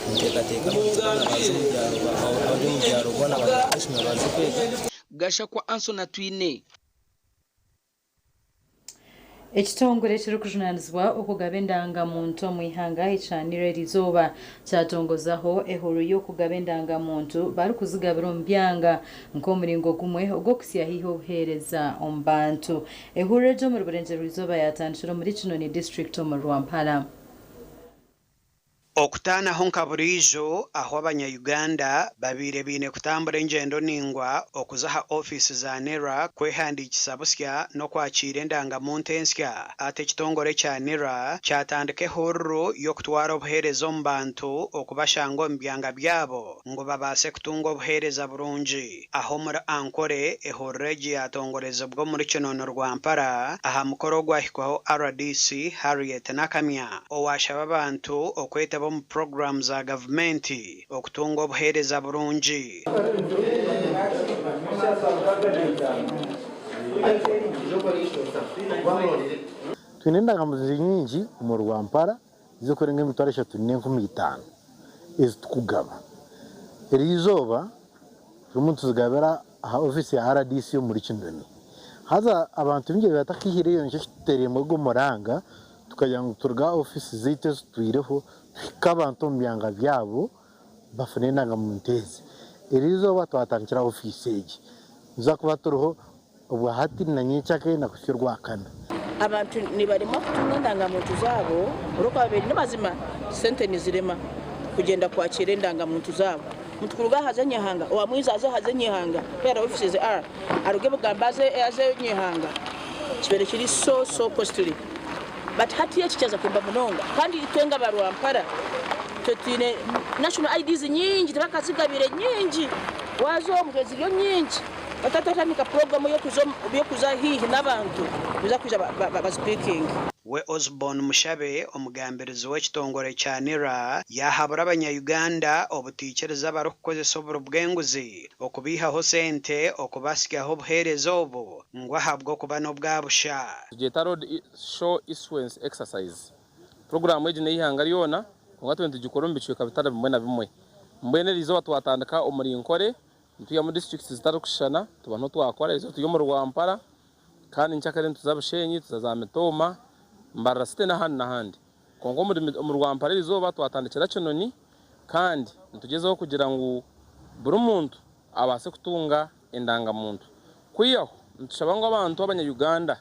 Ninteekateeka abantu boona baaza omu byaro abari omu byaro boona bagaruka aha ishomero baaze kwega. Gashakwa Anson Atwine. Ekitongore ekirikujunaanizibwa okugaba endanga-muntu omu ihanga ekya NIRA eriizooba kyatongozaho ehuru y'okugaba endanga-muntu barikuzigabira omu byanga nk'omuringo gumwe ogw'okutsya haihi obuheereza omu bantu. Ehuru egi omuri Burengyerwa-izooba yatandikira omuri Kinoni disiturikiti omuri Rwampara. Okutaanaho nka buriijo ahu abanya-Uganda babaire baine kutambura engyendo naingwa okuza aha ofiisi za NIRA kwehandiikisa busya n'okwakiira endangamuntu ensya, hati ekitongore kya NIRA kyatandika ehururu y'okutwara obuheereza omu bantu okubashanga omu byanga byabo ngu babaase kutunga obuheereza burungi. Aha omuri Ankole, ehururu egi yaatongorezibwa omuri Kinono Rwampara aha mukoro ogwahikwaho rdc Harriet Nakamya owaashaba abantu okwetaba omu puroguraamu za gavumenti okutunga obuheereza burungi. Twine endangamuntu nyingi omu Rwampara zirikurenga 3500 ezi turikugaba. Eriizooba turimu nituzigabira aha ofiisi ya rdc omuri Kinoni. Haza abantu baingi batakaihireyo nikyo kitutereiremu ogu omuranga tukagira ngu turuge aha ofiisi zaitu ezitwireho tuhike abantu omu byanga byabo bafune endangamuntu ezi. Eriizooba twatandikira aha ofiisi egi. Nituza kuba turiho obwahati na nyencakare na kuhitsya Orwakana. Abantu nibaremwa kutunga endangamuntu zaabo ahabw'okuba babaire n'amazima sente nizirema kugyenda kwakiira endangamuntu zaabo. Omuntu kuruga aha aze Nyehanga, owa Mwiza aze aze Nyehanga, where offices are, aruge Bugamba aze aze Nyehanga kibaire kiri so so costly but hati eki kyaza kuyamba munonga kandi itwe nga aba Rwampara itwe twine national IDs nyingi tibakazigabire nyingi waaza omutwe ziriyo nyingi. Batatandika puroguramu y'okuza haihi n'abantu nibaija kwija bazipiikinge. We Osborne Mushabe, omugambirizi w'ekitongore kya NIRA yaahabura abanya-Uganda obutaikiriza abarikukozesa oburi bw'enguzi okubaihaho sente okubasyaho obuheereza obu ngu ahabw'okuba n'obwa busha. Tugyeta Road Show Issuance Exercise. Puroguraamu egi n'ey'eihanga ryona kwonka turiyo nitugikora omu bicweka bitari bimwe na bimwe. Mbwenu eriizooba twatandika omuri Nkore Nitwihamu disiturikiti zitarikushushana tuba niho twakora, erizooba turi omuri Rwampara kandi nkyakare nituza Bushenyi, tuza za Mitooma, Mbarara City n'ahandi n'ahandi. Kwonka omuri Rwampara erizooba twatandikira Kinoni kandi nitugyezaho kugira ngu buri muntu abaase kutunga endangamuntu. Kwihaho nitushaba ngu abantu abanya Uganda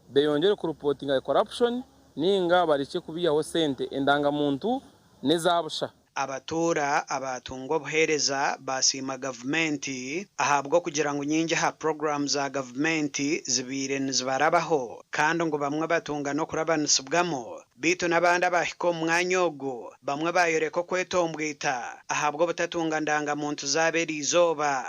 beyongyere kurupotinga corruption ninga barekye kubihaho sente, endangamuntu n'eza busha. Abatuura abaatunga obuheereza baasiima gavumenti ahabw'okugira ngu nyingi aha puroguraamu za gavumenti zibaire nizibarabaho kandi ngu bamwe batunga n'okurabanisibwamu beitu n'abandi abaahika omu mwanya ogu bamwe baayoreka okwetombwita ahabw'obutatunga ndanga-muntu zaabo eriizooba.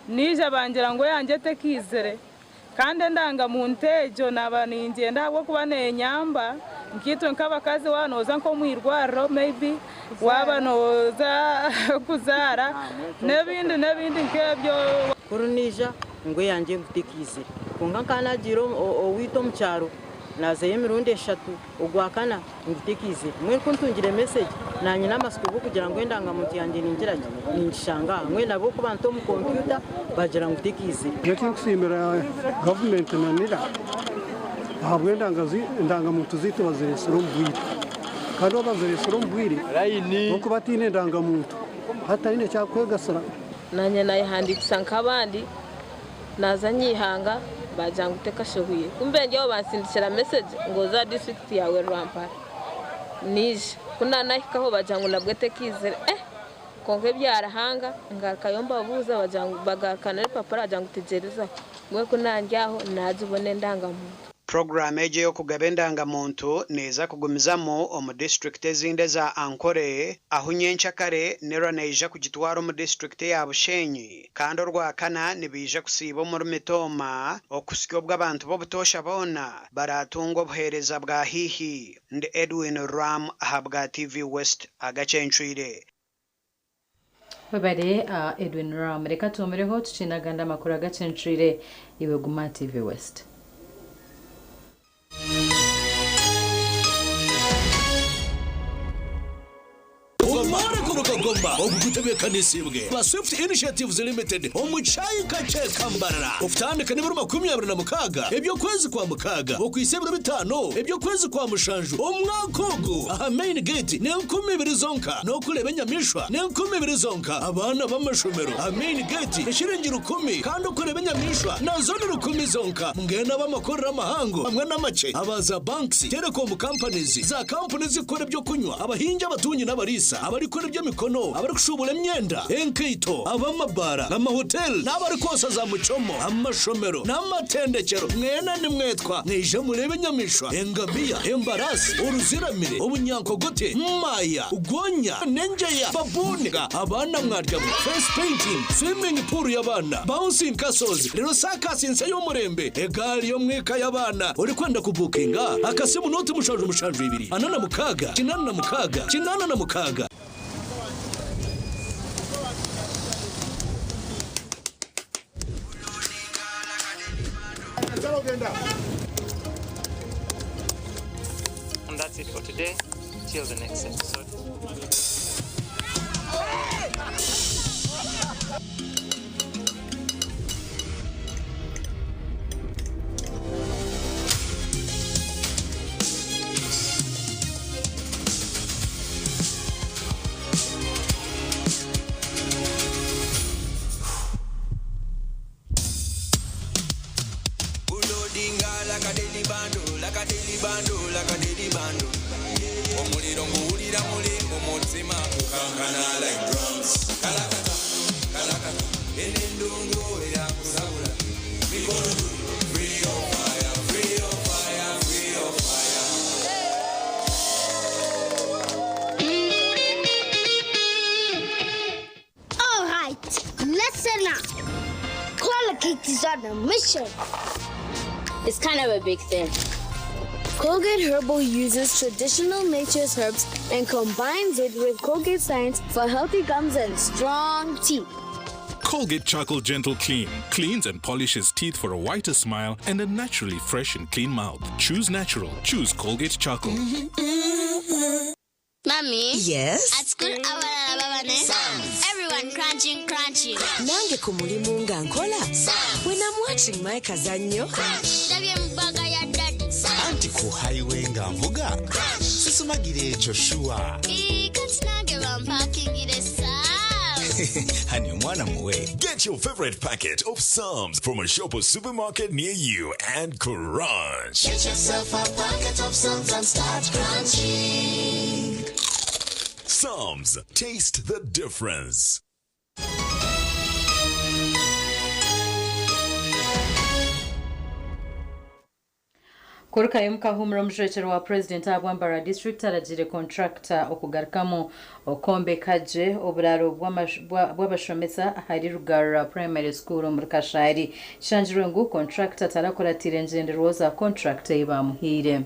Naija bangira ngu eyangye tekaizire. Kandi endangamuntu egyo naaba ningyenda ahabw'okuba nenyamba nkaitwe nk'abakazi waaba nooza nk'omu irwariro maybe waaba nooza kuzaara n'ebindi n'ebindi nk'ebyo. Kuri naija ngu eyangye ngu tekaizire kwonka nkaba nagiire owaitu omu kyaro naazayo emirundi eshatu ogwakana ngu tekaizire mbwenu ku ntungire message nanye n'amatsiko g'okugira ngu endangamuntu yangye ningira ki ningishanga aha mbwenu ahabw'okuba nta omu kompyuta bagira ngu tekaizire. Nyowe ekinkusiimira gavumenti na NIRA ahabw'endangamuntu zaitu bazireetsire omu bwire kandi waaba bazireetsire omu bwire n'okuba ataine endangamuntu hati taine eki arikwegasira. Nanye nayehandiikisa nk'abandi Naaza nyeihanga baagira ngu tekashohwire. Kumbe ndi aho bansindikira message ngu oze aha district yaawe Rwampara. Naija. Ku naanahikaho bagira ngu nabwo tekaizire. Eh! Kwonka ebya Ruhanga, ngarukayo mbabuuza bagira ngu bagaruka n'erupapura bagira ngu tegyereza. Mbwenu ku naandi aho naagibona endangamuntu. Puroguraamu egi ey'okugaba endangamuntu neeza kugumizamu omu disiturikiti ezindi eza Ankole ahu nyenkyakare NIRA neija kugitwara omu disiturikiti eya Bushenyi kandi Orwakana nibaija kusiiba omuri Mitooma okuhitsya obu abantu b'obutoosha boona baraatunge obuheereza bwa haihi. Ndi Edwin Ram ahabwa TV West agacencwire. Webare Edwin Ram. Reka tuhumireho tukiine agandi amakuru agacencwire iwe guma aha TV West. Omworeko Rukagoma ogu gutari. Etebeekanisiibwe ba Swift Initiatives Limited omu Kyayi Kakye Kambarara okutandika n'ebiro 26 eby'okwezi kwa mukaaga okuhitsya ebiro bitaano eby'okwezi kwa mushanju omwaka ogu aha Main Gate n'enkumi ibiri zonka n'okureeba enyamaishwa n'enkumi ibiri zonka. Abaana b'amashomero aha Main Gate eshiringi 1,000 kandi okureeba enyamaishwa nazo ni 1,000 zonka. Mbwenu ab'amakorero amahango hamwe n'amakye, aba za banks, telecom companies, za kampuni ezirikukora eby'okunywa, abahingi, abatungi n'abariisa, abarikukora eby'emikono, abarikushuubura emyenda, enkaito, ab'amabaara, amahoteli n'abarikwosa za muchomo, amashomero n'amatendekyero, mwena nimwetwa mwije mureebe enyamaishwa, engamiya, embaraasi, oruziramire, obunyankogote, maaya, gonya, n'engyeya, baboon, abaana mwaryamu, face painting, swimming pool y'abaana, bouncing castles, reero saakasi nsya y'omurembe, egaari y'omwika y'abaana. Orikwenda kubuukinga, akasimu nooti 772 46 86 86. And that's it for today. Till the next episode. Kulodinga like a daily bando, like a daily bando, like a daily bando. Omuliro nguwulira muli mu mutima gukankana like drums. Kalakata, kalakata, eno endongo erakusabula. Mikolo free your fire, free your fire, free your fire. All right, listen up. Colgate is on a mission. It's kind of a big thing. Colgate Herbal uses traditional nature's herbs and combines it with Colgate science for healthy gums and strong teeth. Colgate Charcoal Gentle Clean cleans and polishes teeth for a whiter smile and a naturally fresh and clean mouth. Choose natural. Choose Colgate Charcoal. Mommy? Yes? At school, abalala baba ne Everyone crunching, crunching. Nange ku mulimu nga nkola. When I'm watching my kazannyo. Ndabye mu bag ya daddy. Anti ku highway nga nvuga sisumagira ekyo sure. Ii, kati nange bampakingire Sam's. Hani omwana muwe. Get your favorite packet of Psalms from a shop or supermarket near you and crunch. Get yourself a packet of Psalms and start crunching. Psalms, taste the difference. Kurukayo mukahumura omujwekyerwa wa purezidenti ahabwa Mbarara district aragiire contractor okugarukamu okwombeka gye oburaaro bw'abashomesa ahari Rugarura Primary School omuri Kashari. Kishangirwe ngu contractor tarakuratiire engyenderwaho za contract ei baamuhaire.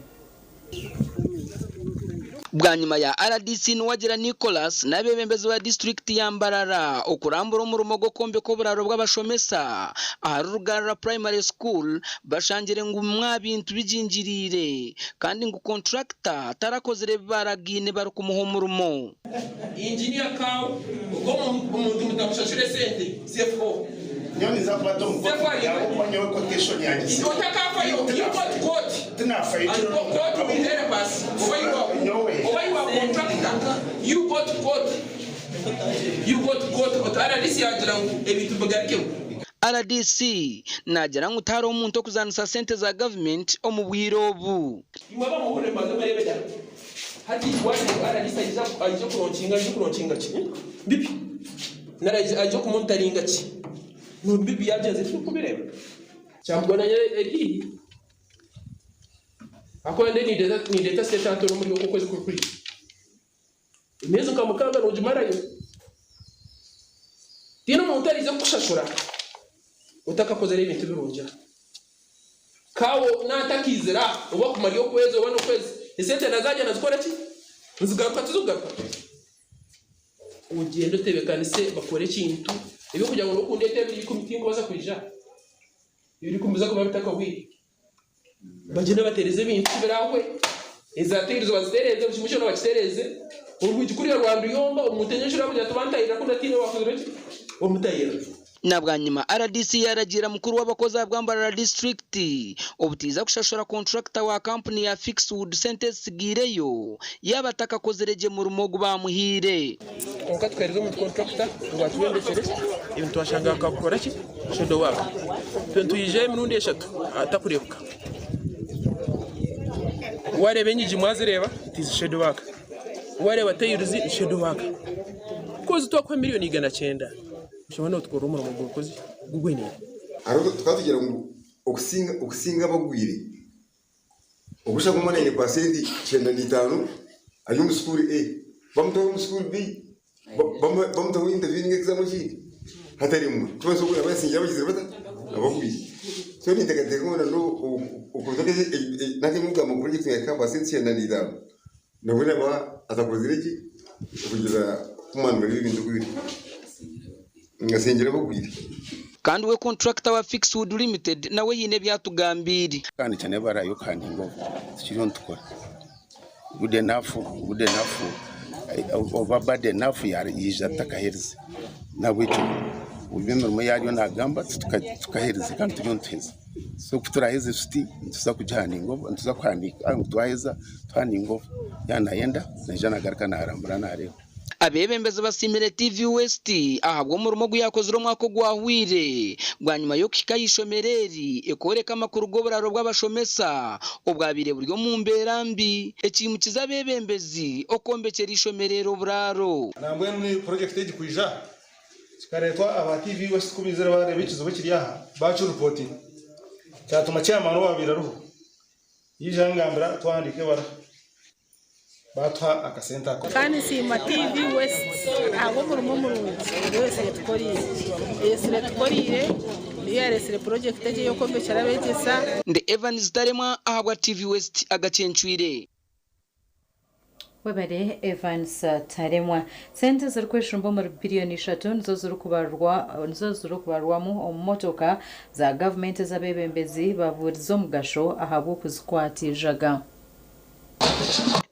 Bwanyima ya RDC Nuwagira Nicholas n'abeebembezi ba disiturikiti ya Mbarara okurambura omurimo gw'okwombeka oburaaro bw'abashomesa ahari Rugarura Primary School bashangire ngu bimwe aha bintu bigyingiriire kandi ngu kontrakita tarakozire ebi baaragaine barikumuha omurimo. Engineer Kawu, ogwo omuntu mutamushashure sente, CFO. Nyowe ninza kubata omu kooti ahabw'okuba nyowe quotation yangye si. Otakafayo, you go to court. Tinafayo. And go court will help us. Oba you are, Nyowe. oba you are contractor, you go to court. You go to court. Oti RDC yagira ngu ebintu bigarukeho. Rdc naagira ngu tihariho omuntu okuzaanisa sente za gavumenti omu bwire obu. Imwe abamuhurire mubanze mureebe da. Hati wagira ngu RDC aija aija kuronkinga aija kuronkinga ki? Bibi. Nari aija aija kumonitaringa ki? Ngu bibi yagyenzire turi kubireeba. Kyamugona eri haihi. Ahakuba ndi nindeeta nindeeta sente hati omuri oku okwezi kuri kwija. Emyezi nka mukaaga noogimarayo. Tihaine omuntu ariija kukushashura otakakozire ebintu birungi aha. Kaawo naatakiizire aha oba kumara okwezi oba n'okwezi, esente nazaarya nazikora ki? Nizigaruka tizikugaruka? Ogyende otebeekanise bakore ekintu ebyokugira ngu n'okundeeta ebiro ikumi tinkubaasa kwija. Ebiro ikumi biza kuba bitakahweire. Bagyende bateereze ebintu tibirahwe. Eza tiles bazitereeze, buri kimwe kyona bakitereeze. Orwigi kuriya rwa Ruyomba omuntu enyenshuro yakugira ati bantahirira kunu hataine owakozire ki? Omutahirira. Na bwanyima rdc yaragiira mukuru w'abakozi ahabwa Mbarara disiturikiti obutiiza kushashura kontrakita wa kampuni ya Fixwood sente ezitsigaireyo yaaba atakakozire gye murimo ogu baamuhaire. Kwonka tukaheereza omuntu kontrakita ngu atwombekyere ebintu twashanga akakora ki? Shadow work. Itwe nitwijayo emirundi eshatu atakureebuka. Wareeba enyigi mwazireeba? It is shadow work. Wareeba tayiruzi ni shadow work. Kozi twakuha miriyoni 900 oshange notukorera omurimo gw'obukozi gugweneire. Hariho tukaba tugira ngu okusinga okusinga abagwire okusha kumwe naine pasenti 95 ari omu sukuru A bamutwara omu sukuru B bamutaho interview ninga exam ekindi hataremwa kubaasa oku yaba yasingire abagizire bata abagwire so ninteekateeka ngu nanu okuza nakimugamba ngu project yahika aha pasenti 95 nabwo naba atakozire ki okugira kumanura ebintu oku biri asingire abagwire. Kandi we kontrakita wa Fixwood Limited nawe haine ebi atugambiire. Kuhandikya n'ebara y'okuhandinga obu tukiriyo nitukora. Good enough, good enough oba bad enough yaija tutakaherize. Nahabwekyo buri emirimo ei ariyo nagamba titukaherize kandi turiyo nituheza. So ku turaheze tuti nituza kugihandinga obu nituza kuhandika ngu twaheza tuhandinge obu yaaba nayenda naija nagaruka narambura nareeba. Abeebembezi basiimire TV West ahabw'omurimo ogu yaakozire omwaka ogwahweire bwanyima y'okuhika aha ishomero eri ekworeka amakuru g'oburaaro bw'abashomesa obwabaire buri omu mbeera mbi ekiimukize abeebembezi okwombekyera eishomero eri oburaaro. Nambwenu purojekiti egi kwija aha kikareetwa aba TV West ku baizire baareeba ekizibu ekiri aha baakiripotinga kyatuma chairman owaabaire ariho yaija yangambira twahandiika ebara. Baatuha akasente ako. Kandi nsiima TV West ahabw'omurimo murungi ogu eyetsire etukoriire. Eyetsire etukoriire niyo yareetsire purojekiti egi ey'okwombekyera abeegyesa. Ndi Evans Taremwa ahabwa TV West agacencwire. Webare Evans Taremwa. Sente ezirikweshumba omuri biriyoni ishatu nizo zirikubarwa nizo zirikubarwamu omu motoka za gavumenti ez'abeebembezi babuurize omugasho ahabw'okuzikwatiiriraga.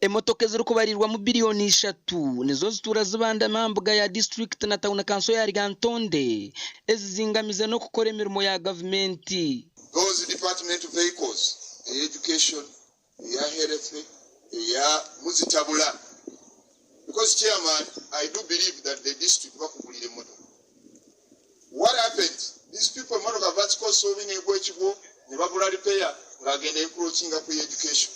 Emotoka ezirikubariirwamu biriyoni ishatu nizo zituura zibandami aha mbuga ya disiturikiti na tauni kanso ya Lyantonde ezizingamize n'okukora emirimo ya gavumenti. Those department vehicles eya education, eya health, eya muzitabula because chairman I do believe that the district bakugulira emotoka. What happens these people emotoka bazikozesa obi negwa ekigwo nebabura repair nga agenda encroachinga ku ya education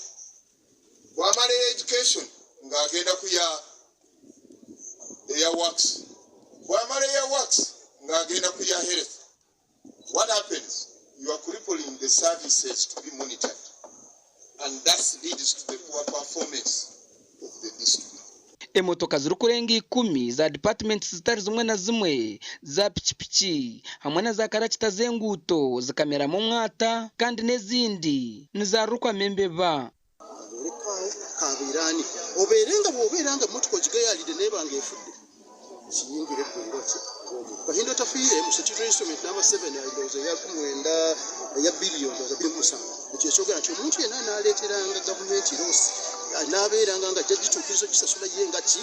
bwamala eya education nga agenda ku ya eya works bwamala eya works nga agenda ku ya health what happens you are crippling the services to be monitored and that leads to the poor performance of the district. Emotoka zirikurenga ikumi za dipatimenti zitari zimwe na zimwe, za pikipiki hamwe na za karakita z'enguuto zikameramu omwata kandi n'ezindi nizarurukwamu embeba. Kabeere ani? Obeere nga bw'obeera nga emmotoka ogigayaalidde n'eba ng'efudde, kiyingire ggwe nga ki? Ng'omuntu. Kahinda Otafiire mu Statutory Instrument Number Seven ndowooza eya lukumi mwenda eya billion ndowooza bbiri mu musanvu ekyo ekyogera nti omuntu yenna anaaleeteranga gavumenti loosi anaabeeranga nga ajja gituukiriza ogisasula ye nga ki?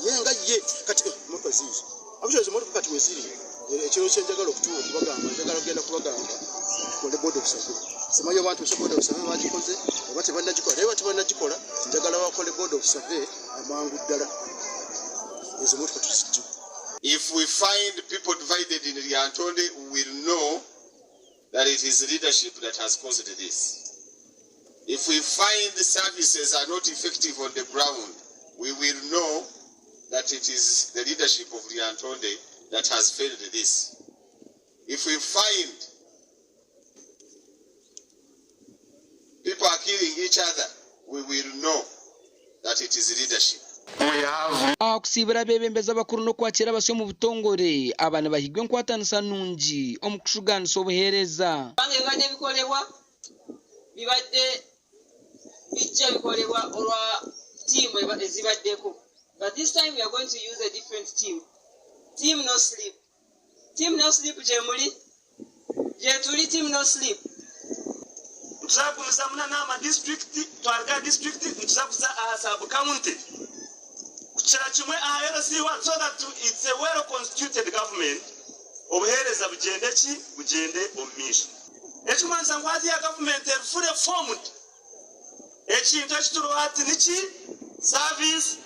Ye nga ye. Kati emmotoka ziizo. Actually ezo emmotoka kati weziri ekiro kyenjagala okutuwa okubagamba njagala kugenda kubagamba tukole board of survey. Simanyi oba ntuuse board of survey bagikoze oba tebannagikola naye oba tebannagikola njagala bakole board of survey amangu ddala ezo motoka tuzijjewo. If we find people divided in Lyantonde we will know that it is leadership that has caused this. If we find services are not effective on the ground, we will know that it is the leadership of Lyantonde that has failed this. If we find people are killing each other, we will know that it is leadership. Aha kusiibura abeebembezi abakuru n'okwakiira abasya omu butongore, aba nibahigwa enkwatanisa nungi omu kushugaanisa obuheereza. Kubanga ebibadde bikolebwa bibadde bijja bikolebwa olwa ttiimu ezibaddeko but this time we are going to use a different team, team no sleep. Team no sleep gyemuli? Gyetuli team no sleep. Nituza kugumizamu na n'aha madistrict, twaruga aha district nituza kuza aha sub county. Kukira kimwe aha LC1 so that it's a well constituted government obuheereza bugyende ki? Bugyende omu maisho. Ekikumanyisa ngu hatiiya gavumenti eri fully formed. Ekintu eki turiho hati niki? Service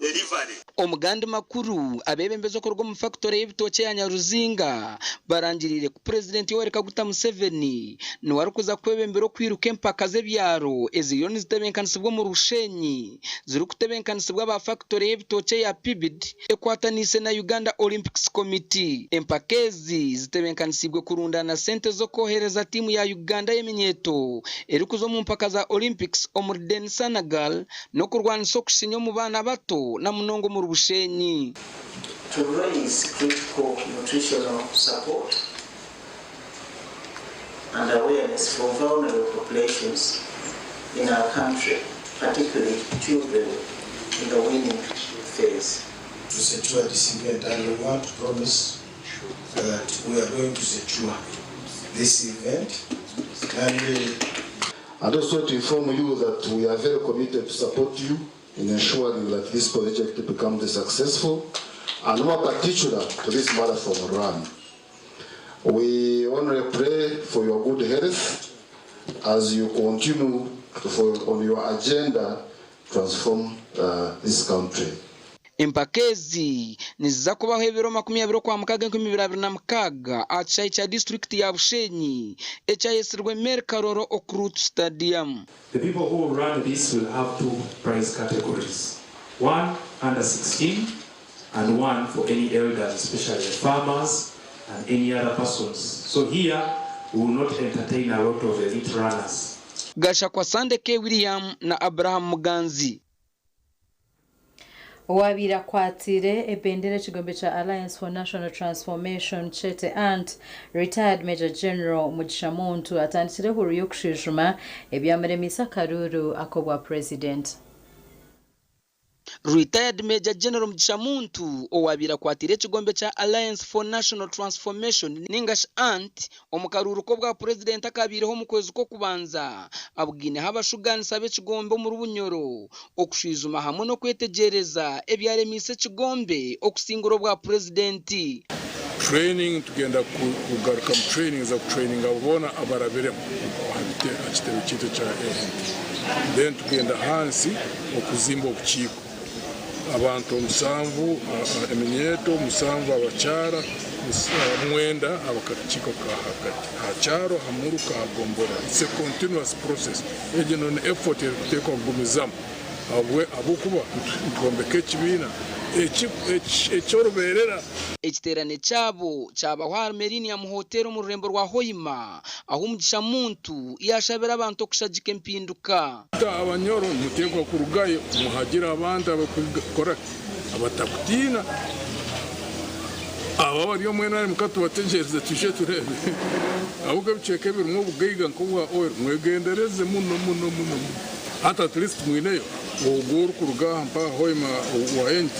delivery. Omu gandi makuru, abeebembezi okuruga omu fakitore y'ebitookye eya Nyaruzinga barangiriire ku Purezidenti Yoweri Kaguta Museveni niwe arikuza kwebembera okwiruka empaka z'ebyaro eziriyo nizitebeekanisibwa omu Rushenyi zirikutebeekanisibwa aba fakitore y'ebitookye eya PIBD ekwataniise na Uganda Olympics Committee. Empaka ezi zitebeekanisiibwe kurundaana sente z'okwohereza tiimu ya Uganda y'eminyeeto erikuza omu mpaka za Olympics omuri Densanegal n'okurwanisa okushinya omu baana bato na munonga omuri Bushenyi. To raise critical nutritional support and awareness for vulnerable populations in our country, particularly children in the weaning phase. To secure this event and we want to promise that we are going to secure this event and uh, And also to inform you that we are very committed to support you in ensuring that this project becomes successful and more particular to this marathon run. We only pray for your good health as you continue for, on your agenda transform uh, this country. Empaka ezi niziza kubaho ebiro 20 Okwamukaaga 2026 aha kishaayi kya disiturikiti ya Bushenyi ekyayetsirwe Mary Karoro Okurut Stadium. The people who run this will have two prize categories, one under 16 and one for any elders, especially the farmers and any other persons. So here we will not entertain a lot of elite runners. Gashakwa Sandeke William na Abraham Muganzi. Owaabaire akwatsiire ebendera ekigombe kya Alliance for National Transformation, Chete Ant, Retired Major General Mugisha Muntu atandikire ehuru y'okushwijuma ebyamuremiise akaruuru ak'obwa Purezidenti. Retired Major General Mugisha Muntu owaabaire akwatiire ekigombe kya Alliance for National Transformation ningashi ANT omu karuuru k'obwa Purezidenti akaabaireho omu kwezi kw'okubanza abugaineho abashugaanisa b'ekigombe omuri Bunyoro okushwijuma hamwe n'okwetegyereza ebyaremiise ekigombe okusingura obwa Purezidenti. Training nitugenda kugaruka mu training za kutraininga abo boona abarabiremu aha kitebe kyaitu ekya ANT then tugenda ahansi okuzimba obukiiko abantu omusanvu eminyeeto musanvu abakyara mwenda abakakiiko ka hagati aha kyaro aha muruka aha gombolola it's a continuous process egyo ni effort erikuteekwa kugumizamu ahabw'okuba nitwombeka ekibiina eky'orubeerera. Ekiteerane kyabo kyabaho ahari Merinium Hotel omu rurembo rwa Hoima ahu Mugisha Muntu yaashabira abantu okushagika empinduka. Abanyoro nimuteekwa kurugayo muhagire abantu abarikukora abatakutiina. Abo abari omu NRM ka tubategyereze twije tureebe. Ahabw'okuba ebicweka ebirimu obugaiga nk'obwa oil mwegendereze muno muno muno muno. Hati at least mwineyo ogwo orikuruga aha mpaha Hoima wa NT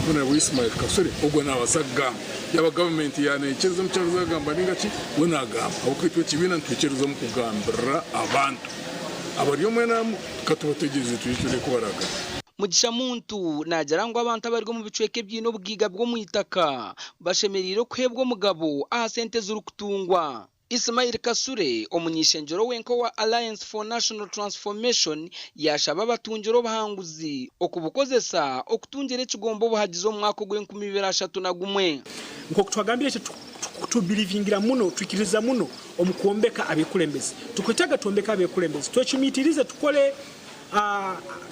Honourable Ismail Kasule ogwo nabaasa kugamba. Yaaba gavumenti yaneikiriza omu kyaro zagamba ninga ki we nagamba ahabw'okuba itwe ekibiina nitwikiriza omu kugambirira abantu. Abari omu NRM ka tubategyereze twije tureebe ku baragamba. Mugisha Muntu naagira ngu abantu abari omu bicweka ebiine obugaiga bw'omu itaka bashemereire okuheebwa omugabo aha sente ezirikutungwa. Ismail Kasule, omuny'eishengyero wenka owa Alliance for National Transformation yaashaba abatungire obuhanguzi okubukozesa okutungira ekigombe obuhagizi omu mwaka ogw'enkumi ibiri ashatu na gumwe. Nk'oku twagambire ekyo tubirivingira muno, twikiririza muno omu kwombeka abekulembezi. Tukwetaaga twombeke abekulembezi, twecumitirize tukole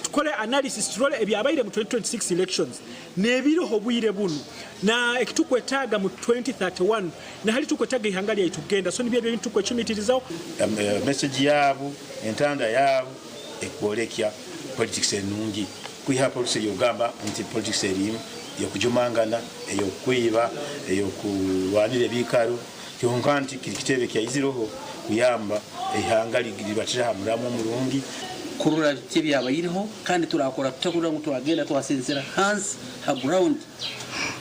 tukole analysis turole ebyabaire mu 2026 elections n'ebiriho obwire bunu na ekitukwetaaga mu 2031 na hali tukwetaaga ihanga lyaitu kugenda so nibyo ebyo ebintu tukwecumitirizaho. Message yaabo, entanda yaabo ekworekya politics enungi kwiha politics eyokugamba nti politics erimu eyokujumangana, eyokwiba, eyokurwanira ebikaro kyonka nti kiri kitebe kyaizireho kuyamba eihanga ribatire aha muramwa omurungi. Kurora biki ebyabaireho kandi turakora tuta kurora ngu twagenda twasensera hansi ha ground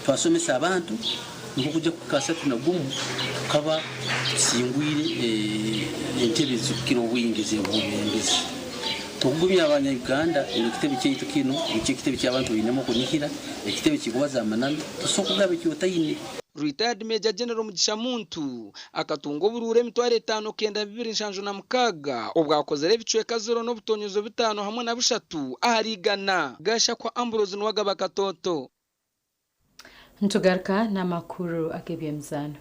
twasomesa abantu nikwo kuja kuhika 31 tukaba tusingwire entebe ezirikukira obwingi ez'obwebembezi. Tukugumya abanya Uganda ngu ekitebe kyaitu kinu nikyo ekitebe ky'abantu bainemu okunihira, ekitebe kikubaza amananu, tosobora kugaba eki otaine. Retired Major General Mugisha Muntu akatunga oburuuru 57,276 obwo akozire ebicweka ziro n'obutonyezo bitaano hamwe na bushatu ahari igana. Gashakwa Ambrose Nuwagaba Katoto. Nitugaruka n'amakuru ag'eby'emizaano.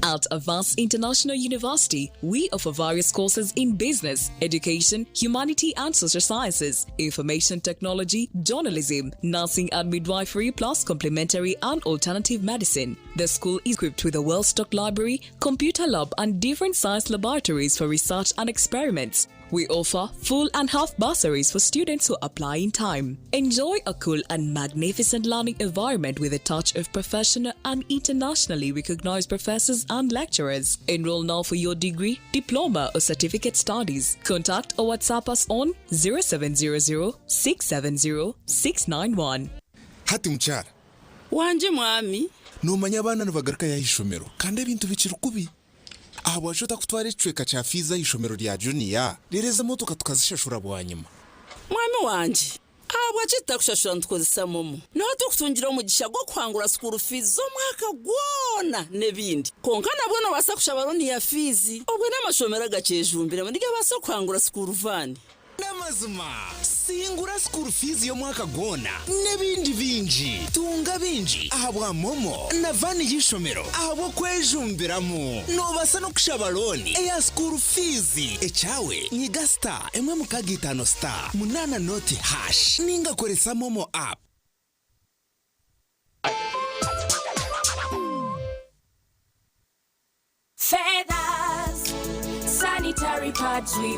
At Avance International University, we offer various courses in business, education, humanity and social sciences, information technology, journalism, nursing and midwifery, plus complementary and alternative medicine. The school is equipped with a well stocked library, computer lab, and different science laboratories for research and experiments. We offer full and half bursaries for students who apply in time. Enjoy a cool and magnificent learning environment with a touch of professional and internationally recognized professors and lecturers. Enroll now for your degree, diploma, or certificate studies. Contact or WhatsApp us on 0700 670 691. Hati mukyara. Wangye mwami. Noomanya abaana nibagarukayo aha ishomero kandi ebintu bikiri kubi. Ahabwaki otakutwara ekicweka kya fiizi aha ishomero rya juniya reero ezi emotoka tukazishashura bwanyima? Mwami wangye, ahabwaki tutakushashura nitukozesa momo? Niho turikutungira omugisha gw'okuhangura sukuuru fiizi z'omwaka gwona n'ebindi. Kwonka nabwo noobaasa kushaba looni ya fiizi obwo n'amashomero agakyejumbiremu nigabaasa kuhangura sukuuru vaani. N'amazima, singura school fees y'omwaka gwona n'ebindi bingi. Tunga bingi ahabwa MoMo na vaani y'eishomero ahabw'okwejumbiramu. Noobaasa n'okushaba looni eya school fees. Ekyawe, nyiga star emwe mukaaga itaano star munaana nooti hash ninga koresa MoMo app.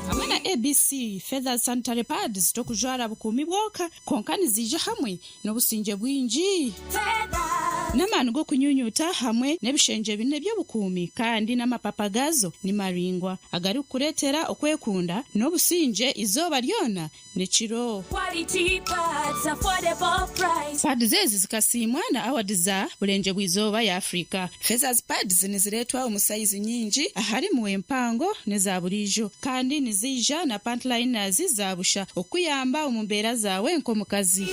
Hamwe na ABC Feathers Sanitary Pads tokujwara bukuumi bwonka kwonka niziija hamwe n'obusingye bwingi n'amaani g'okunyunyuta hamwe n'ebishengye bine by'obukuumi kandi n'amapapa gaazo ni maraingwa agarikukureetera okwekunda n'obusingye eizooba ryona n'ekiro. Pads ezi zikasiimwa na awadi za Burengyerwa Izooba ya Afrika. Feathers Pads nizireetwa omu sayizi nyingi aharimu empango n'eza buriijo kandi niziija na pant liners za busha okukuyamba omu mbeera zaawe nk'omukazi.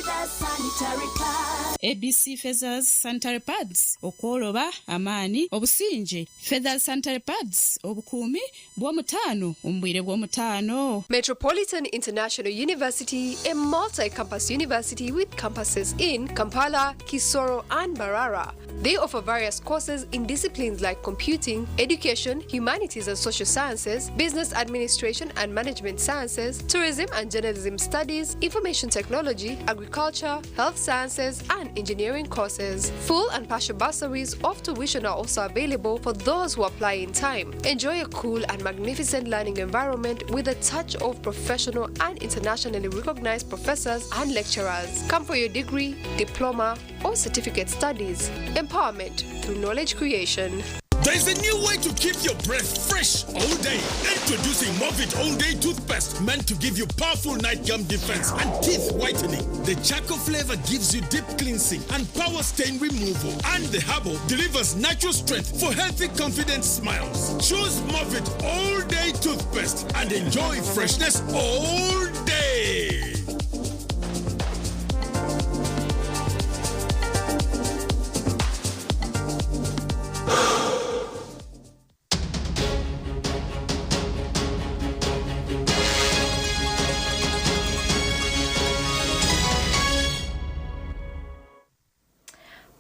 ABC Feathers Sanitary Pads, Okworoba, amaani, obusingye. Feathers Sanitary Pads, obukuumi bw'omutaano omu bwire bw'omutaano. Metropolitan International University, a multi-campus university with campuses in Kampala, Kisoro and Mbarara. They offer various courses in disciplines like computing, education, humanities and social sciences, business administration and management sciences, tourism and journalism studies, information technology, agriculture, health sciences, and engineering courses. Full and partial bursaries of tuition are also available for those who apply in time. Enjoy a cool and magnificent learning environment with a touch of professional and internationally recognized professors and lecturers. Come for your degree, diploma, or certificate studies. Empowerment through knowledge creation. There's a new way to keep your breath fresh all day. Introducing Movit All Day Toothpaste, meant to give you powerful night gum defense and teeth whitening. The charcoal flavor gives you deep cleansing and power stain removal. And the herbal delivers natural strength for healthy, confident smiles. Choose Movit All Day Toothpaste and enjoy freshness all day.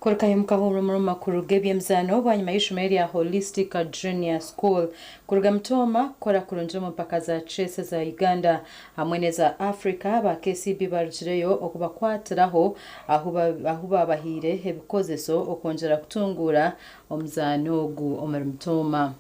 Kurukayo mukahurura omu makuru g'eby'emizaano bwanyima y'eishomero rya Holistic Junior School kuruga Mitooma kukora kurungi omu mpaka za chess za Uganda hamwe n'eza Africa aba KCB barugireyo okubakwatiraho ahu babahaire ebikozeso okwongyera kutunguura omuzaano ogu omuri Mitooma.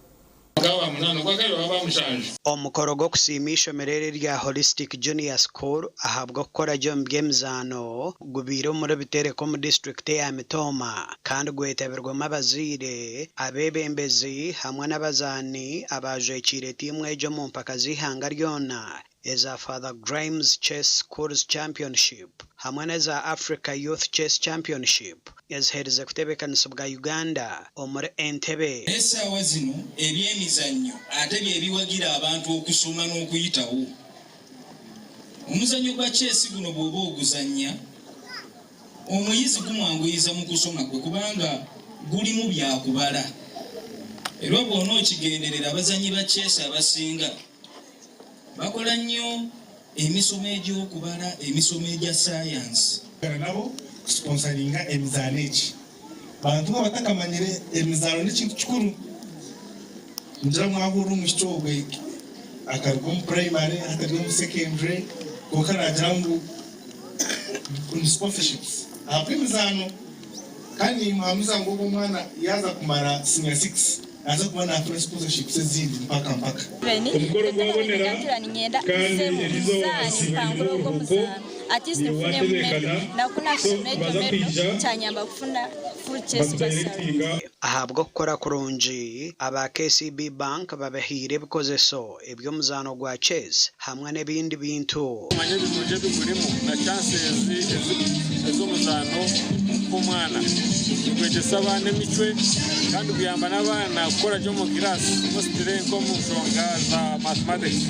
Omukoro gw'okusiima eishomero eri erya Holistic Junior School ahabw'okukora gye omu by'emizaano gubaire omuri Bitereka omu disiturikiti eya Mitooma kandi gwetabirwemu abazaire, abeebembezi hamwe n'abazaani abaajwekiire tiimu egi omu mpaka z'eihanga ryona. eza Father Grimes Chess Schools Championship hamwe n'eza Africa Youth Chess Championship eziherize kutebeekanisibwa Uganda omuri Entebbe. Essaawa zino ebyemizannyo ate bye biwagira abantu okusoma n'okuyitawo. Omuzannyo gwa chess guno bw'oba oguzannya, omuyizi gumwanguyiza mu kusoma kwe kubanga gulimu bya kubala era bw'onookigenderera abazannyi ba chess abasinga bakola nnyo emisomo egy'okubala, emisomo egya ssaayansi. Nabo kusiponsaringa emizaano egi. Bantu mwe abatakamanyire emizaano n'ekintu kikuru. Nigira mwahurira omwishiki ogwe akaruga omu primary hati ari omu secondary kwonka nagira ngu ni sponsorships ahabw'emizaano kandi nimuhamiza ngu ogwo omwana yaaza kumara senior six Naaza kuba naafuna sponsorships ezindi mpaka mpaka. Omukoro gwabonera kandi erizooba basiibwa oburuhuuko niiwe watebeekana so nibaza kwija bakudayirekitinga. Ahabw'okukora kurungi, aba KCB Bank babahaire ebikozeso eby'omuzaano gwa Chess hamwe n'ebindi bintu. Manya ebirungi ebigurimu na chances ez'omuzaano gw'omwana. Nigwegyesa abaana emicwe kandi guyamba n'abaana kukora gye omu kiraasi mostly nk'omu nshonga za mathematics.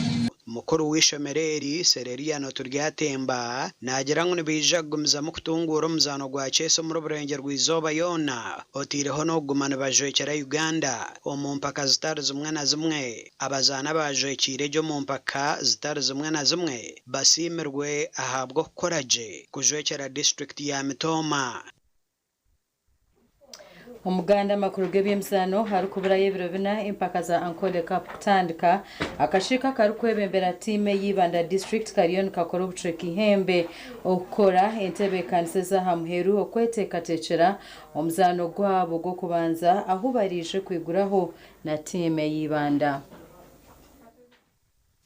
Mukuru w'eishomero eri, Sereriano Turyatemba, naagira ngu nibaija kugumizamu kutunguura omuzaano gwa Chess omuri Burengyerwa-izooba yoona oteireho n'okuguma nibajwekyera Uganda omu mpaka zitari zimwe na zimwe. Abazaani abaajwekiire gye omu mpaka zitari zimwe na zimwe basiimirwe ahabw'okukora gye kujwekyera disiturikiti ya Mitooma. Omuganda amakuru g'eby'emizaano harikuburayo ebiro bina empaka za Ankole Cup kutandika, akakiiko akarikwebembera tiimu ey'Ibanda District kariyo nikakora obucweka ihembe okukora entebeekanisa ez'aha muheru okweteekateekyera omuzaano gwabo gw'okubanza ahu baraije kwiguraho na tiimu ey'Ibanda.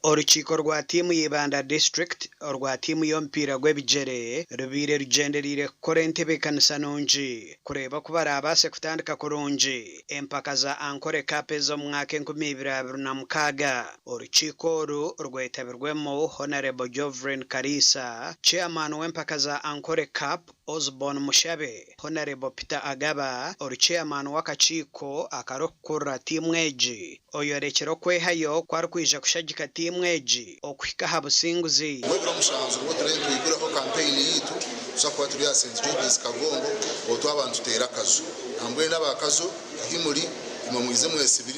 Orukiiko rwa tiimu ya Ibanda District orwa tiimu y'omupiira gw'ebigyere rubaire rugyendereire kukora entebeekanisa nungi kureeba oku baraabaase kutandika kurungi empaka za Ankole Cup ez'omu mwaka 2026. Orukiiko oru rwetabirwemu Honarebo Jovrin Kariisa, Chairman w'empaka za Ankole Cup, Osborne Mushabe, Honarebo Peter Agaba, ori Chairman w'akakiiko akarikukurira tiimu egi, oyorekire okwehayo ku arikwija kushagika tiimu egi okuhika aha businguzi. Obw'ebiro mushanju nibwo turiyo nitwiguraho kampeyini yaitu tuza kuba turi aha St George's Kagongo obwo twaba nituteera akazu. Nambwenu aba Kazo ahi muri imwe mwize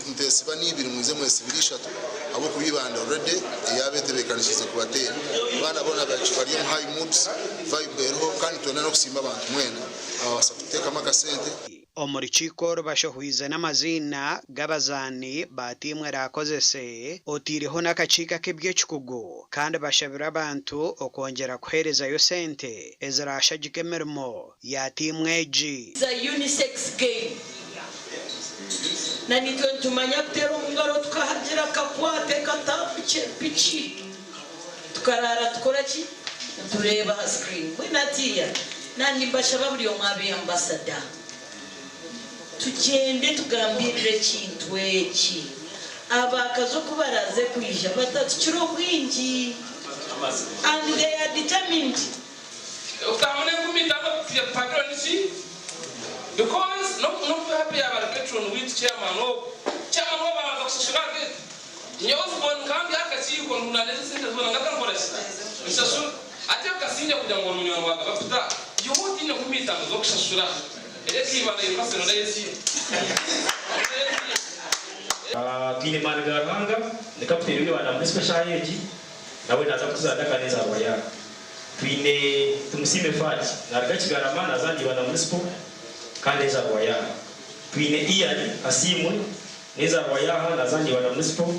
muteesiba n'ibiri mwize mwesibire ishatu ahabw'okuba Ibanda already yaaba etebeekanisiize kubateera. Abaana boona bari omu high moods, vibe eriho kandi nitwenda n'okusiima abantu mwena ababaasa kututeekamu akasente. Omu rukiiko oru bashohwize n'amaziina g'abazaani ba tiimu eraakozese, otaireho n'akakiiko ak'eby'ekikugu kandi bashabire abantu okwongyera kuheerezayo sente eziraashagike emirimo ya tiimu egi. It's a unisex game. Na nitwe nitumanya kuteera omu ngaro tukahagira akakwate katambukye piki tukaraara tukora ki? Nitureeba aha screen. Mbwenu hatiiya na nimbashaba buri omwe abe ambassador. Tugyende tugambirire ekintu eki. Abakazi oku baraaze kwija batatukira obwingi and they are determined. Okutahamu n'enkumi itano patron ki because nokuba happy yaba ari patron waitu chairman ogu chairman wabanza kushashura gate nyowe Osborn nkambi akakiiko ngu naleta esente zona ngaruka nkoraki nshashura ati akasingye kugira ngu ori munywani wa gaba Peter iwe otiine 50 zokushashura ereka ibanda yekase nonayesiima nonayesiima. Twine Maani ga Ruhanga ni kaputeni w'Ibanda Municipal eshaaha egi nawe naaza kutuzaana kandi enzaarwa yaabo. Twine Tumusiime Fudge naaruga Kigarama naazaana Ibanda Municipal kandi enzaarwa yaaha. Twine Ian Asiimwe n'enzaarwa yaaha naazaana Ibanda Municipal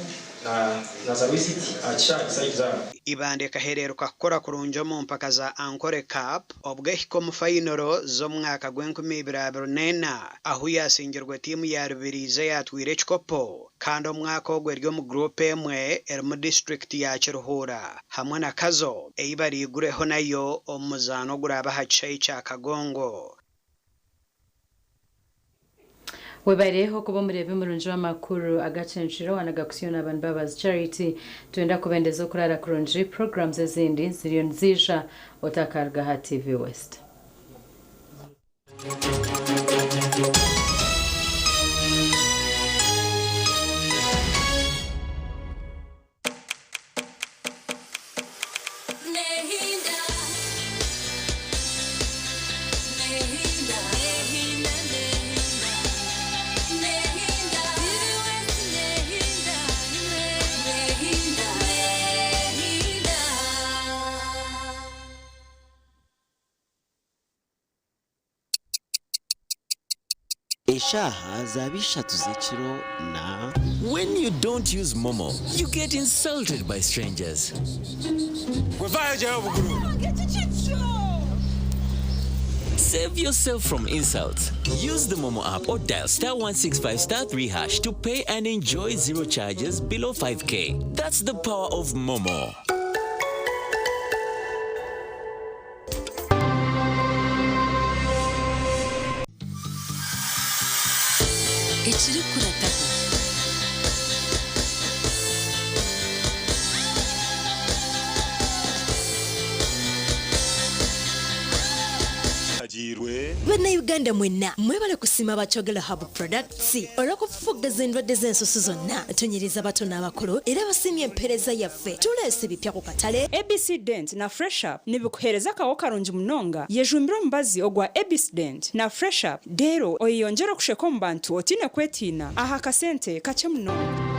na naaza Rwizi aha kishaayi side zaabo. Ibanda ekahereeruka kukora kurungi omu mpaka za Ankole Cup obwo ehika omu fayinoro z'omwaka gw'enkumi ibiri abiri n'ena ahu yaasingirwe tiimu ya Rubirizi eyaatwire ekikopo Kandi omwaka ogu eri omu guruupu emwe erimu disiturikiti ya Kiruhura hamwe na Kazo ei bariigureho nayo omu muzaano oguraabe aha kishaayi kya Kagongo. Webare okuba omureebi murungi w'amakuru agacencire waana gakusiyo na Mbabazi Charity. Twenda kubendeza okurara kurungi, programs ezindi ziriyo niziija otakaruga aha TV West. Eshaaha zaaba ishatu z'ekiro na. When you don't use MoMo, you get insulted by strangers. Save yourself from insults. Use the MoMo app or dial star 165 star 3 hash to pay and enjoy zero charges below 5k. That's the power of MoMo. Ekirikurataho. Bannayuganda mwenna mwebale kusiima aba Kyogero Hub Products olw'okufufuggaza endwadde z'ensusu zonna. Tunyiriza abato n'abakulu era basiimye empeereza yaffe. Tuleese ebipya ku katale. ABC Dent na Fresh Up nibikuheereza akaho karungi munonga. Yejumbire omubazi ogwa ABC Dent na Fresh Up reero oyeyongyere okusheka omu bantu otaine kwetiina aha kasente kakye munonga.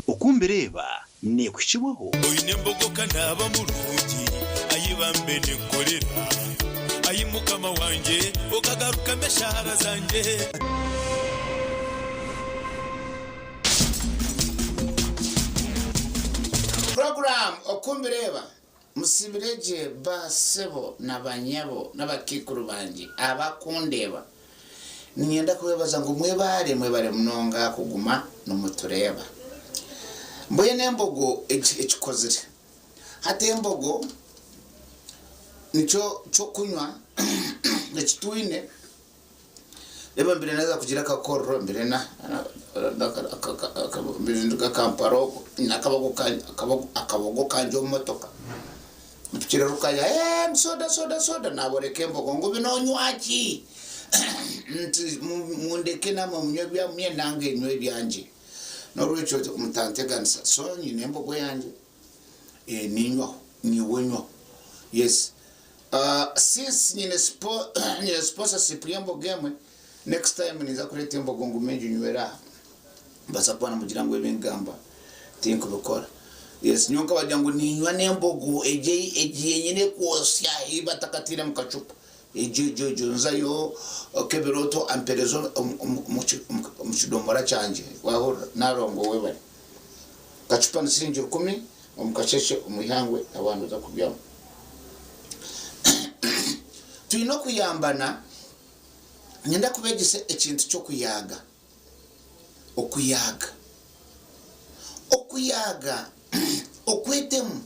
Oku Mbireeba neekuhikibwaho. Oine embogo ka naaba murungi, ai bambe ninkorera, ai Mukama wangye, okagarukamu eshaara zangye. Puroguraamu Oku Mbireeba Musibire gye ba sebo na banyabo n'abakiikuru bangye abakundeeba. Niinyenda kubeebaza ngu mwebare, mwebare munonga kuguma nimutureeba. Mbwenu embogo ekikozire. Hati embogo nikyo ky'okunywa eki twine. Reeba mbire naaza kugira akakorero mbire na mbire nduga Kampala okwo nyine akabogo kangye omu motoka. Mpikire Rukaya, eeh soda soda soda naaboreka embogo ngu binu onywa ki? Nti mundeke namwe munywe ebyamwe nangye nywe ebyangye. N'orwekyo mutanteganisa. So nyine embogo yangye niinywaho, niiwe onywaho. Yes. Since nyine nyine sponsorship y'embogo emwe, next time ninza kureeta embogo ngume nginywere aha. Mubaasa kuba nimugira ngu ebi ngamba tinkubikora. Yes, nyowe nkabagira ngu niinywa n'embogo egi egi yenyine ekwosya ei batakataire mu kacupa. Egyo egyo egyo nzayo kebera otwo ampereze omu kidomora kyangye. Waahurira? Narongo webare. Kacupa ni siringi rukumi, omu kasheeshe omu ihangwe naaba noza kubyama. Twine okuyambana. Niinyenda kubeegyesa ekintu ky'okuyaaga. Okuyaaga. Okuyaaga okwetemu.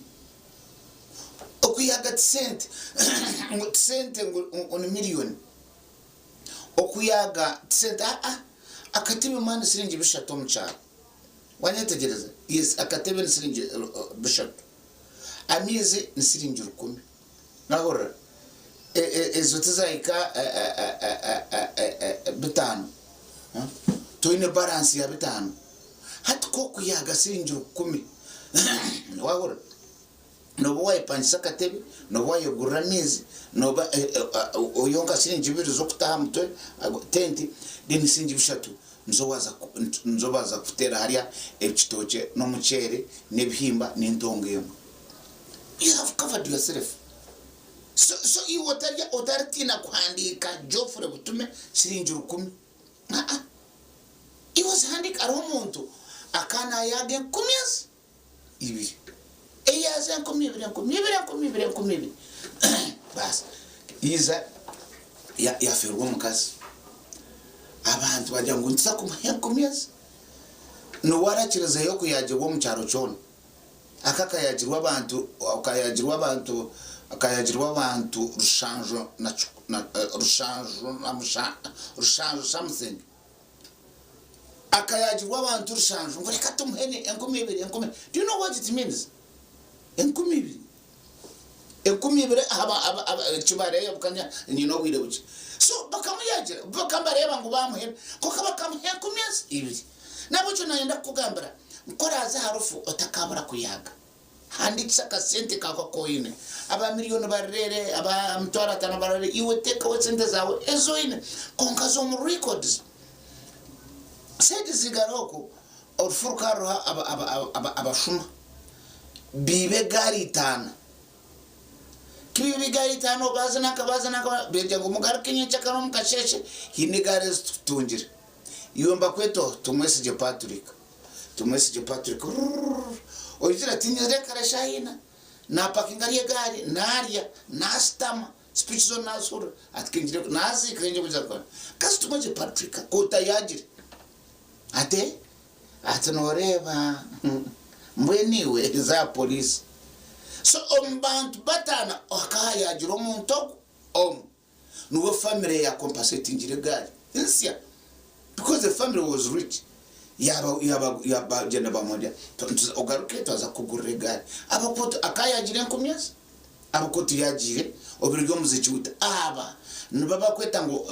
Okuyaaga ti sente ngu ti sente ngu ni miriyoni. Okuyaaga ti sente aa akatebe mani ni siringi bishatu omu kyaro. Wanyetegyereza? Yes, akatebe ni siringi bishatu. Amaizi ni siringi rukumi. Mwahurira? Ezo tizahika bitaano. Toine baransi ya bitaano. Hati ku okuyaaga siringi rukumi, wahurira? Nooba waayepangisa akatebe, nooba waayegurira amaizi, nooba oihaho nka siringi ibiri z'okuta aha mutwe, tenti, then siringi bishatu nizo waaza nizo baaza kuteera hariya ekitookye n'omuceere n'ebihimba n'entongo emwe. You have covered yourself. So so iwe otarya otaritiina kuhandiika Geoffrey Butume siringi rukumi. Aa. Iwe ozihandiike hariho omuntu akanayaga enkumiezi ibiri eyaza 2000 2000 2000 2000 baasi yiza yafeerwa omukazi abantu bagira ngu nituza kumuha enkumi ezi niwe arakirizeyo kuyagirwa omu kyaro kyona aka akayagirwa abantu akayagirwa abantu akayagirwa abantu rushanju na rushanju na rushanju something. Akayagirwa abantu rushanju ngu reka tumuhe 2000 enkumi do you know what it means 2000 2000 kibareyo bukanya nyine obwire bukye so bakamuyagira bakambareeba ngu bamuhe konka bakamuha enkumi ezi ibiri nabwekyo nayenda kukugambira nku oraze aha rufu otakabura kuyaga handikisa akasente kawe aku oine aba miriyoni barerere aba 500,000 barerere iwe tekaho esente zawe ezi oine konka z'omu records Sente zigara okwo orufu rukaba ruriho abashuma biiba egaari itaana. Ku biiba egaari itaano baaza nanka baaza nanka beegira ngu mugaruke nyenkyakare omu kasheeshe haine egaari ezi tutungire. Iwe nibakweta oha? Tumwesigye Patrick. Tumwesigye Patrick rurururu oizire ati nyizire kare eshaaha ina naapakinga ari egaari naarya naashutama. Speech zoona nazihurira ati kengire naziika kengire kugira kora kasi tumwegye Patrick kotayagire ate ati noreeba mbwenu iwe za police so omu bantu batana hakahayagira omuntu ogwo omwe niwe family ya compensatingire egaari nsya because the family was rich yaba yaba bagyenda bamurya ogaruke twaza kukugurira egaari abakutu akayagira enkumi ezi. Ahabw'okuba tuyagiire obiro by'omuziki waitu aba nibo abakweta ngu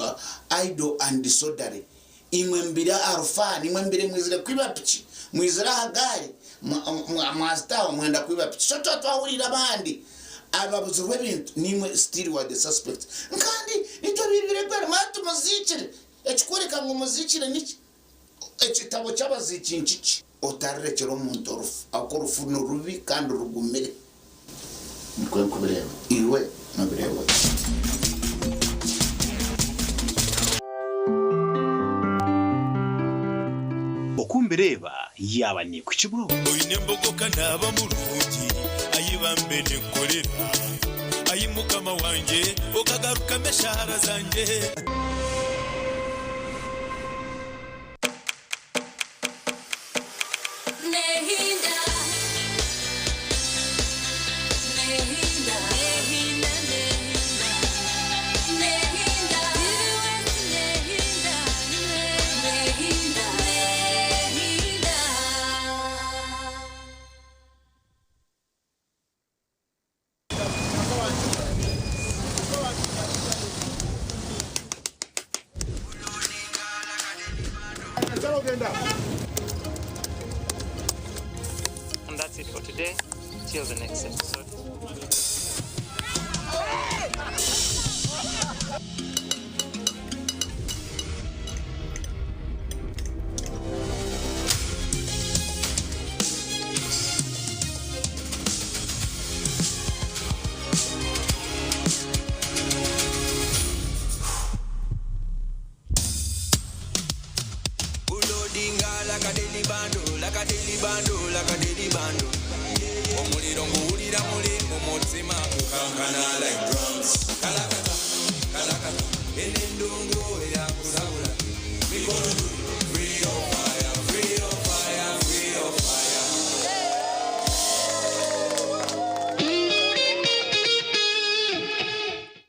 idle and disorderly. Imwe mubire aha rufaani, imwe mubire mwizire kwiba piki, mwizire aha gaari, mwazitaaho mwenda kwiba piki. So tuba twahuriire abandi ababuzirwe ebintu naimwe still you are the suspects. Nkandi nitwe abaibire egaari, manya tumuziikire. Ekikworeka ngu muziikire niki? Ekitabo ky'abaziiki nkiki. Otarirekyera omuntu orufu, ahabw'okuba orufu ni rubi kandi rugumire. Nikwo nkubireeba. Iwe nobireeba ota? Oku mbireeba yaaba neekuhikibwaho. Oine embogo ka naaba murungi, ayi bambe nenkorera, ayi Mukama wangye okagarukamu eshaara zangye. And that's it for today. Till the next episode.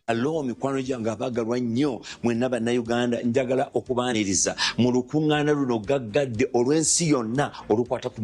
Aloo mikwano gyange abagalwa nnyo mwenna Bannayuganda, njagala okubaaniriza mu lukungaana luno gaggadde olw'ensi yonna olukwata ku.